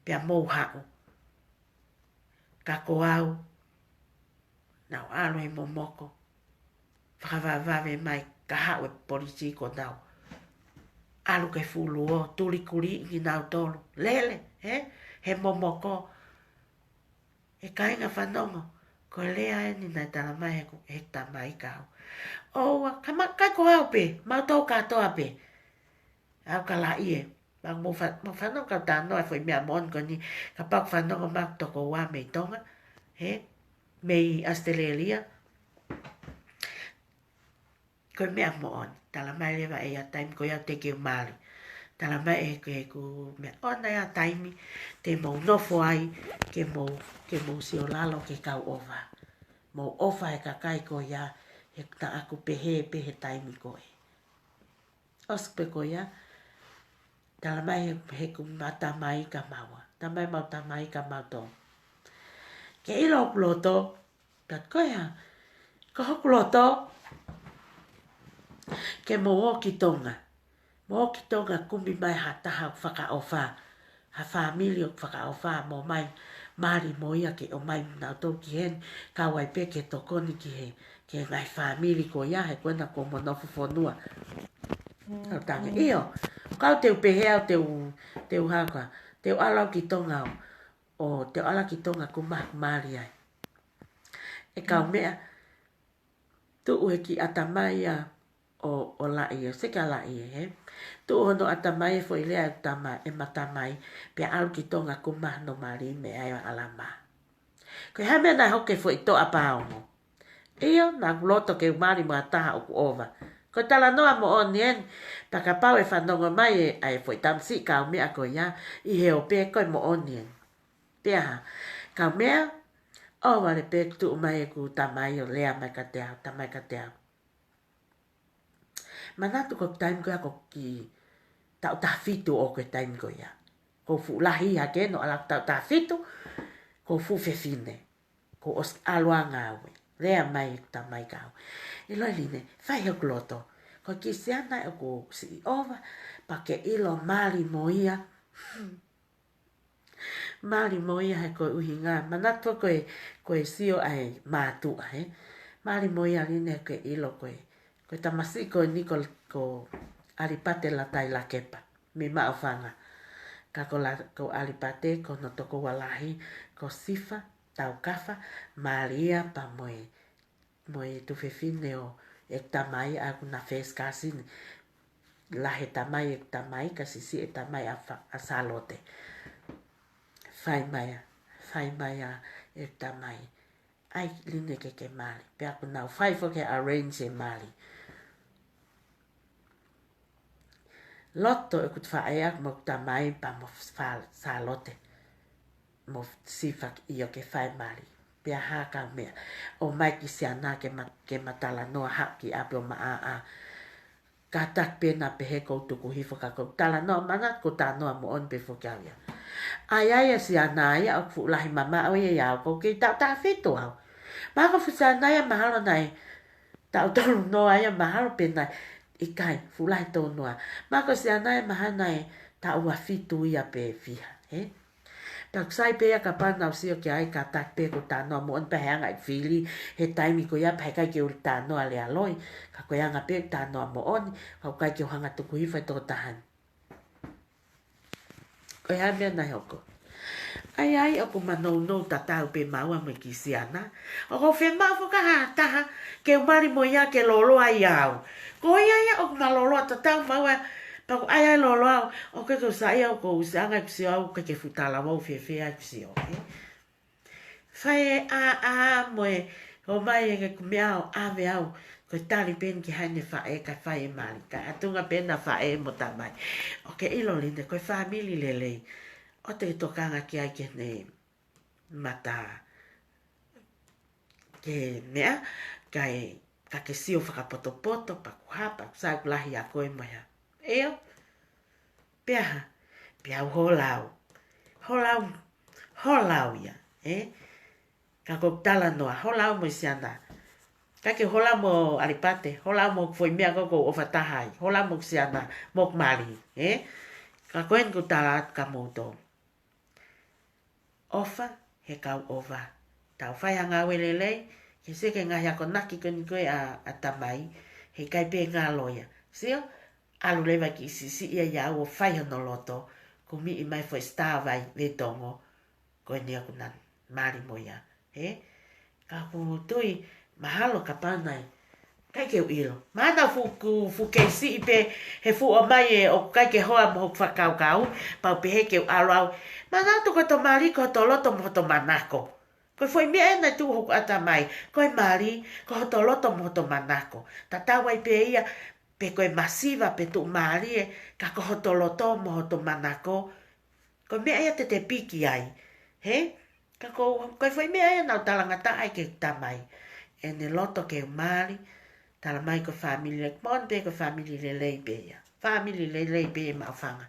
Pea mou haʻu. Ka ko au, naʻa ku ʻalu he momoko. Fakavavevave mai ka haʻu e polisi kuo nau ʻalu ki he fuluo, tuli kuliʻi kinautolu. Lele, ē? He momoko. ʻE kāinga fanongo, ko e lea eni naʻe talamai ʻe heʻeku, heʻeku tamai kiate au. ʻOua, ka ma-, ʻikai ko au pē, mautolu kātoa pē. Au ka laʻi ē. Mau mo fa-, mo fanongo ka u talanoa e foʻi meʻa moʻoni ko eni, kapau ʻoku fanongo mai ʻeku tokoua mei Tonga, ē? Mei ʻAositelēlia. Ko e meʻa moʻoni, talamai leva ʻe ia taimi ko ia te ke mali. Talamai ʻe heʻeku, heʻeku meʻa ʻoua naʻa ʻi ai ha taimi te mou nofo ai, ke mou, ke mou sio lalo ki he kau ʻova. Mou ʻofa he kakai ko ia, he naʻa ku pehē pē he taimi ko ē. ʻOsi pē ko ia, talamai ʻe he, heʻeku ma-, tamai kia maua. Talamai ʻe heʻemau tamai kia mautolu, ke ʻilo hoku loto, pea ko ia, ko hoku loto, ke mou ō ki Tonga. Mou ō ki Tonga kumi mai ha taha ʻoku fakaʻofa. Ha fāmili ʻoku fakaʻofa mo mai mali mo ia ke ō mai nautolu ki heni, kau ai pē ke tokoni ki he, ki he ngaahi fāmili ko ia, he ko ena kuo mo nofo fonua. Au talaange, ʻio, kau te u pehē au te u, te u haka, te u ʻalu au ki Tonga ʻo, ʻo te u ʻalu ki Tonga kumi ha mali ai. ʻE kaumeʻa, tuʻu he kiʻi ʻatamai ia ʻo, ʻo laʻi ē, seke ʻa laʻi ē, hē. Tuʻu hono ʻatamai e foʻi lea ʻeku tama-, ʻema tamai, pea ʻalu ki Tonga kumi ha mali mei ai ʻo ʻalu mai. Ko e hā e meʻa naʻe hoko ki he foʻi toʻa paongo? ʻIo, naʻa ku loto ke u mali mo ha taha ʻoku ʻova. Ko e talanoa moʻoni eni, pea kapau ʻe fanongo mai e, ʻa e foʻi tamasiʻi kaumeʻa ko ia, ʻi he ope ko e moʻoni eni. Pea hā, kaumeʻa, ʻohovale pē tuʻu mai ʻeku tamai ʻo lea mai kiate au, tamai kiate au. Manatu ko e taimi ko ia ko e kiʻi taʻu taha fitu ʻoʻoku he taimi ko ia. Ko u fuʻu lahi hake, naʻa ku ʻalu taʻu taha fitu, ko u fuʻu fefine. Ko u ʻosi ʻalu ʻa ngāue. Lea mai ʻeku tamai kiate au, ʻiloʻi Line, fai hoku loto. Ko e kiʻi siana ʻoku siʻi ʻova, pea ke ʻilo mali mo ia. Mali mo ia he ko e ʻuhinga. Manatu ko e, ko e sio ʻa e mātuʻa, hē. Mali mo ia Line ke ʻilo ko e, ko e tamasiʻi ko eni ko, ko ʻAlipate Latai Lakepa mei Maʻufanga. Ka ko La-, ko ʻAlipate ko hono tokoua lahi ko Sifa Taukafa, mali ia pea mo e mo e tuofefine ʻo ʻeku tamai ʻa ʻeku na first cousin. Lahi e tamai ʻeku tamai, ka siʻisiʻi e tamai ʻa Fa-, ʻa Sālote. Fai mai ʻa, fai mai ʻa ʻeku tamai, ʻai Line ke ke mali. Pea ʻoku nau fai foki e arrange e mali. Loto ʻeku faʻē ʻaʻaku mo ʻeku tamai pea mo Fa-, Sālote. Mo Sifa ʻio ke fai mali. Pea hā kaumeʻa. ʻOmai kiʻi siana ke ma-, ke ma talanoa haʻu ki ʻapi ʻo ma ʻā. Kātaki pē naʻa pehē ko u tuku hifo ka ko u talanoa, manatu ko u talanoa moʻoni pē foki au ia. ʻAi ʻa e siana ia ʻoku fuʻu lahi mamaʻo ia ʻiate au, ko u kei taʻu taha fitu au. Mahalo ko e fuʻu siana ia mahalo naʻe taʻu tolu noa ia mahalo pe naʻe ʻikai, fuʻu lahi tolu noa. Mahalo ko e siana ia mahalo naʻe taʻu ua fitu ia pe fiha, hē? Pea ʻoku sai pē ia kapau naʻa ku sio ki ai kātaki pē ko u talanoa moʻoni pē he anga e fili, he taimi ko ia pea heʻikai ke u talanoa lea loi, ka ko e anga pē talanoa moʻoni, ka ʻoku ʻikai ke u hanga tuku hifo e tokotaha ni. ʻOku ʻi ai ha meʻa naʻe hoko? ʻAi, ʻai, ʻoku ma nounou tatau pē maua mo e kiʻi siana. ʻOku ou fiemaʻu foki ha taha ke u mali mo ia ke lōloa ai au. Ko ia ia ʻoku ma lōloa tatau maua, pea ʻoku ʻai ai lōloa au, ʻoku ʻikai ke u saiʻia au, ʻoku ou ʻusiʻanga ʻeku sio au, ʻikai ke fuʻu talavou fēfē ʻeku sio, ē? Fai e ʻā, ʻā, mo e ʻomai e ke kumi au, ʻave au, ko e tali pē eni ki haʻane faʻē kae fai e mali, kae ʻatunga pē ʻena faʻē mo tamai. ʻOku ke ʻilo Line, ko e fāmili lelei, ʻoua te ke tokanga ki ai ke ne mata ke meʻa, kae, ka ke sio fakapotopoto, pea ʻoku hā, pea ʻoku sai, ʻoku lahi ʻa koe mo ia. ʻIo, pea hā, pea u hola au. Hola au, hola au ia, ē? Ka ʻoku ou talanoa, hola au mo e siana. ʻIkai ke hola mo ʻAlipate, hola au mo e foʻi meʻa ko ē ʻoku ou ʻofa taha ai, hola au mo e siana, mo e mali, ē? Ka ko eni ʻoku ou tala atu kia moutolu. ʻOfa he kau ʻova. Tau fai ha ngāue lelei, ke sio ki he ngaahi akonaki ko eni ko ē ʻa, ʻa tamai, heʻikai pē ngalo ia. Sio, ʻalu leva ki siʻisiʻi ia ia ʻo fai hono loto, kumi mai foʻi star vai vetongo, ko eni ʻoku na mali mo ia. Ē? Ka ʻoku ou tui, mahalo kapau naʻe ʻikai ke u ʻilo. Mahalo naʻa ku fuʻu kei siʻi pē he fuʻu ʻomai ē ʻoku ʻikai ke hoa mo hoku fakakaukau, pea u pehē ke u ʻalu au. Manatu ko hoto mali ko hoto loto mo hoto manako. Ko e foʻi meʻa ē naʻe tuʻu hoku ʻatamai. Ko e mali, ko hoto loto mo hoto manako. Tatau ai pē ia, pe ko e masiva pe tuʻumālie, ka ko hoto loto mo hoto manako. Ko e meʻa ia te te piki ai. Hē? Ka ko, ko e foʻi meʻa ia naʻa ku talangataʻa ai ki heʻeku tamai. ʻEne loto ke u mali, tala mai ko e fāmili lelei, moʻoni pē ko e fāmili lelei pē ia. Fāmili lelei pē ia maʻufanga.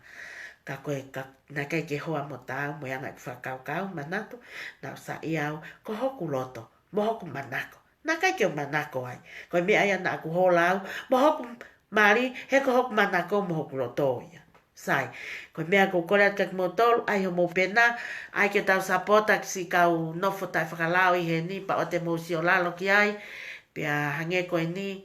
Ka ko e, ka, naʻe ʻikai ke hoa mo taau, mo e anga ʻeku fakakaukau, manatu, naʻa ku saiʻia au, ko hoku loto, mo hoku manako. Naʻe ʻikai ke u manako ai. Ko e meʻa ia naʻa ku hola au, mo hoku mali, he ko hoku manako mo hoku loto ia. Sai. Ko e meʻa ʻoku ou kole atu kia kimoutolu, ʻai hoʻomou pena, ʻai ke tau sapota ki siʻi kau nofo taʻefakalao ʻi heni, pea ʻoua te mou sio lalo ki ai, pea hangē ko eni,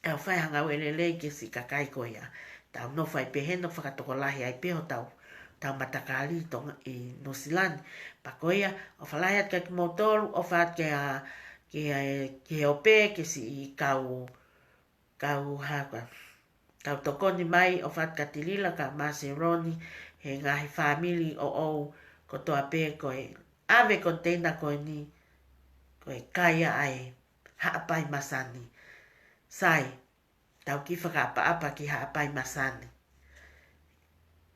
tau fai ha ngāue lelei ki siʻi kakai ko ia. Tau nofo ai pē heni ʻo fakatokolahi ai pē hotau, tau matakali ʻi Tonga, ʻi Nuʻusila ni. Pea ko ia, ʻofa lahi atu kia kimoutolu, ʻofa atu kia, kia, ki he ope, ki siʻi kau, kau haka, kau tokoni mai, ʻofa atu kia Tilila, kia Maseloni, he ngaahi fāmili ʻoʻou kotoa pē ko e ʻave koniteina ko eni, ko e kai ʻa e Haʻapai Masani. Sai, tau kiʻi fakaʻapaʻapa ki Haʻapai Masani.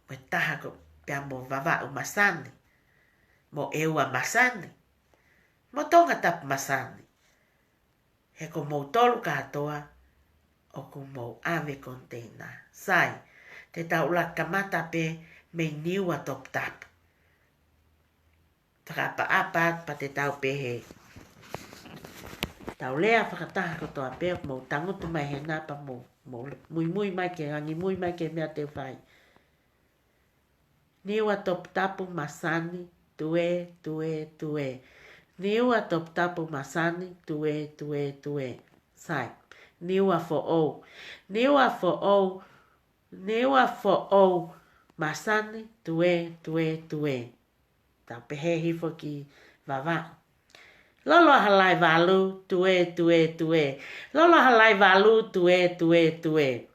Mo e taha ko pea mo Vavaʻu Masani, mo ʻEua Masani, mo Tongatapu Masani. He ko moutolu kātoa ʻoku mou ʻave koniteina. Sai, te tau ʻuluaki kamata pē mei Niua Toputapu. Fakaʻapaʻapa atu pea te tau pehē. Tau lea fakataha kotoa pē, mou tangutu mai hena pea mou, mou muimui mai ke, angimui mai ki he meʻa te u fai. Niua Toputapu Masani, tue, tue, tue. Niua Toputapu Masani, tue, tue, tue. Sai. Niua Foʻou. Niua Foʻou. Niua Foʻou Masani, tue, tue, tue. Tau pehē hifo ki Vavaʻu. Loloa Halaevalu, tue, tue, tue. Loloa Halaevalu, tue, tue, tue.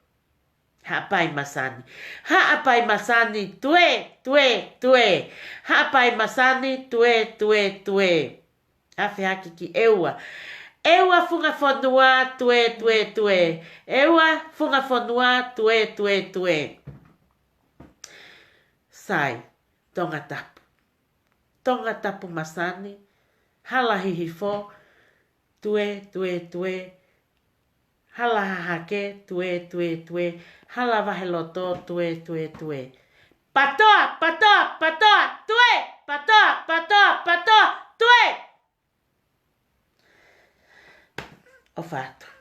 Haʻapai Masani. Haʻapai Masani, tue, tue, tue. Haʻapai Masani, tue, tue, tue. Afe hake ki ʻEua. ʻEua Funga Fonua, tue, tue, tue. ʻEua Funga Fonua, tue, tue, tue. Sai, Tongatapu. Tongatapu Masani, Hala Hihifo, tue, tue, tue. Hala Hahake, tue, tue, tue. Hala Vaheloto, tue, tue, tue. Patoa, patoa, patoa, tue! Patoa, patoa, patoa, tue! ʻOfa atu.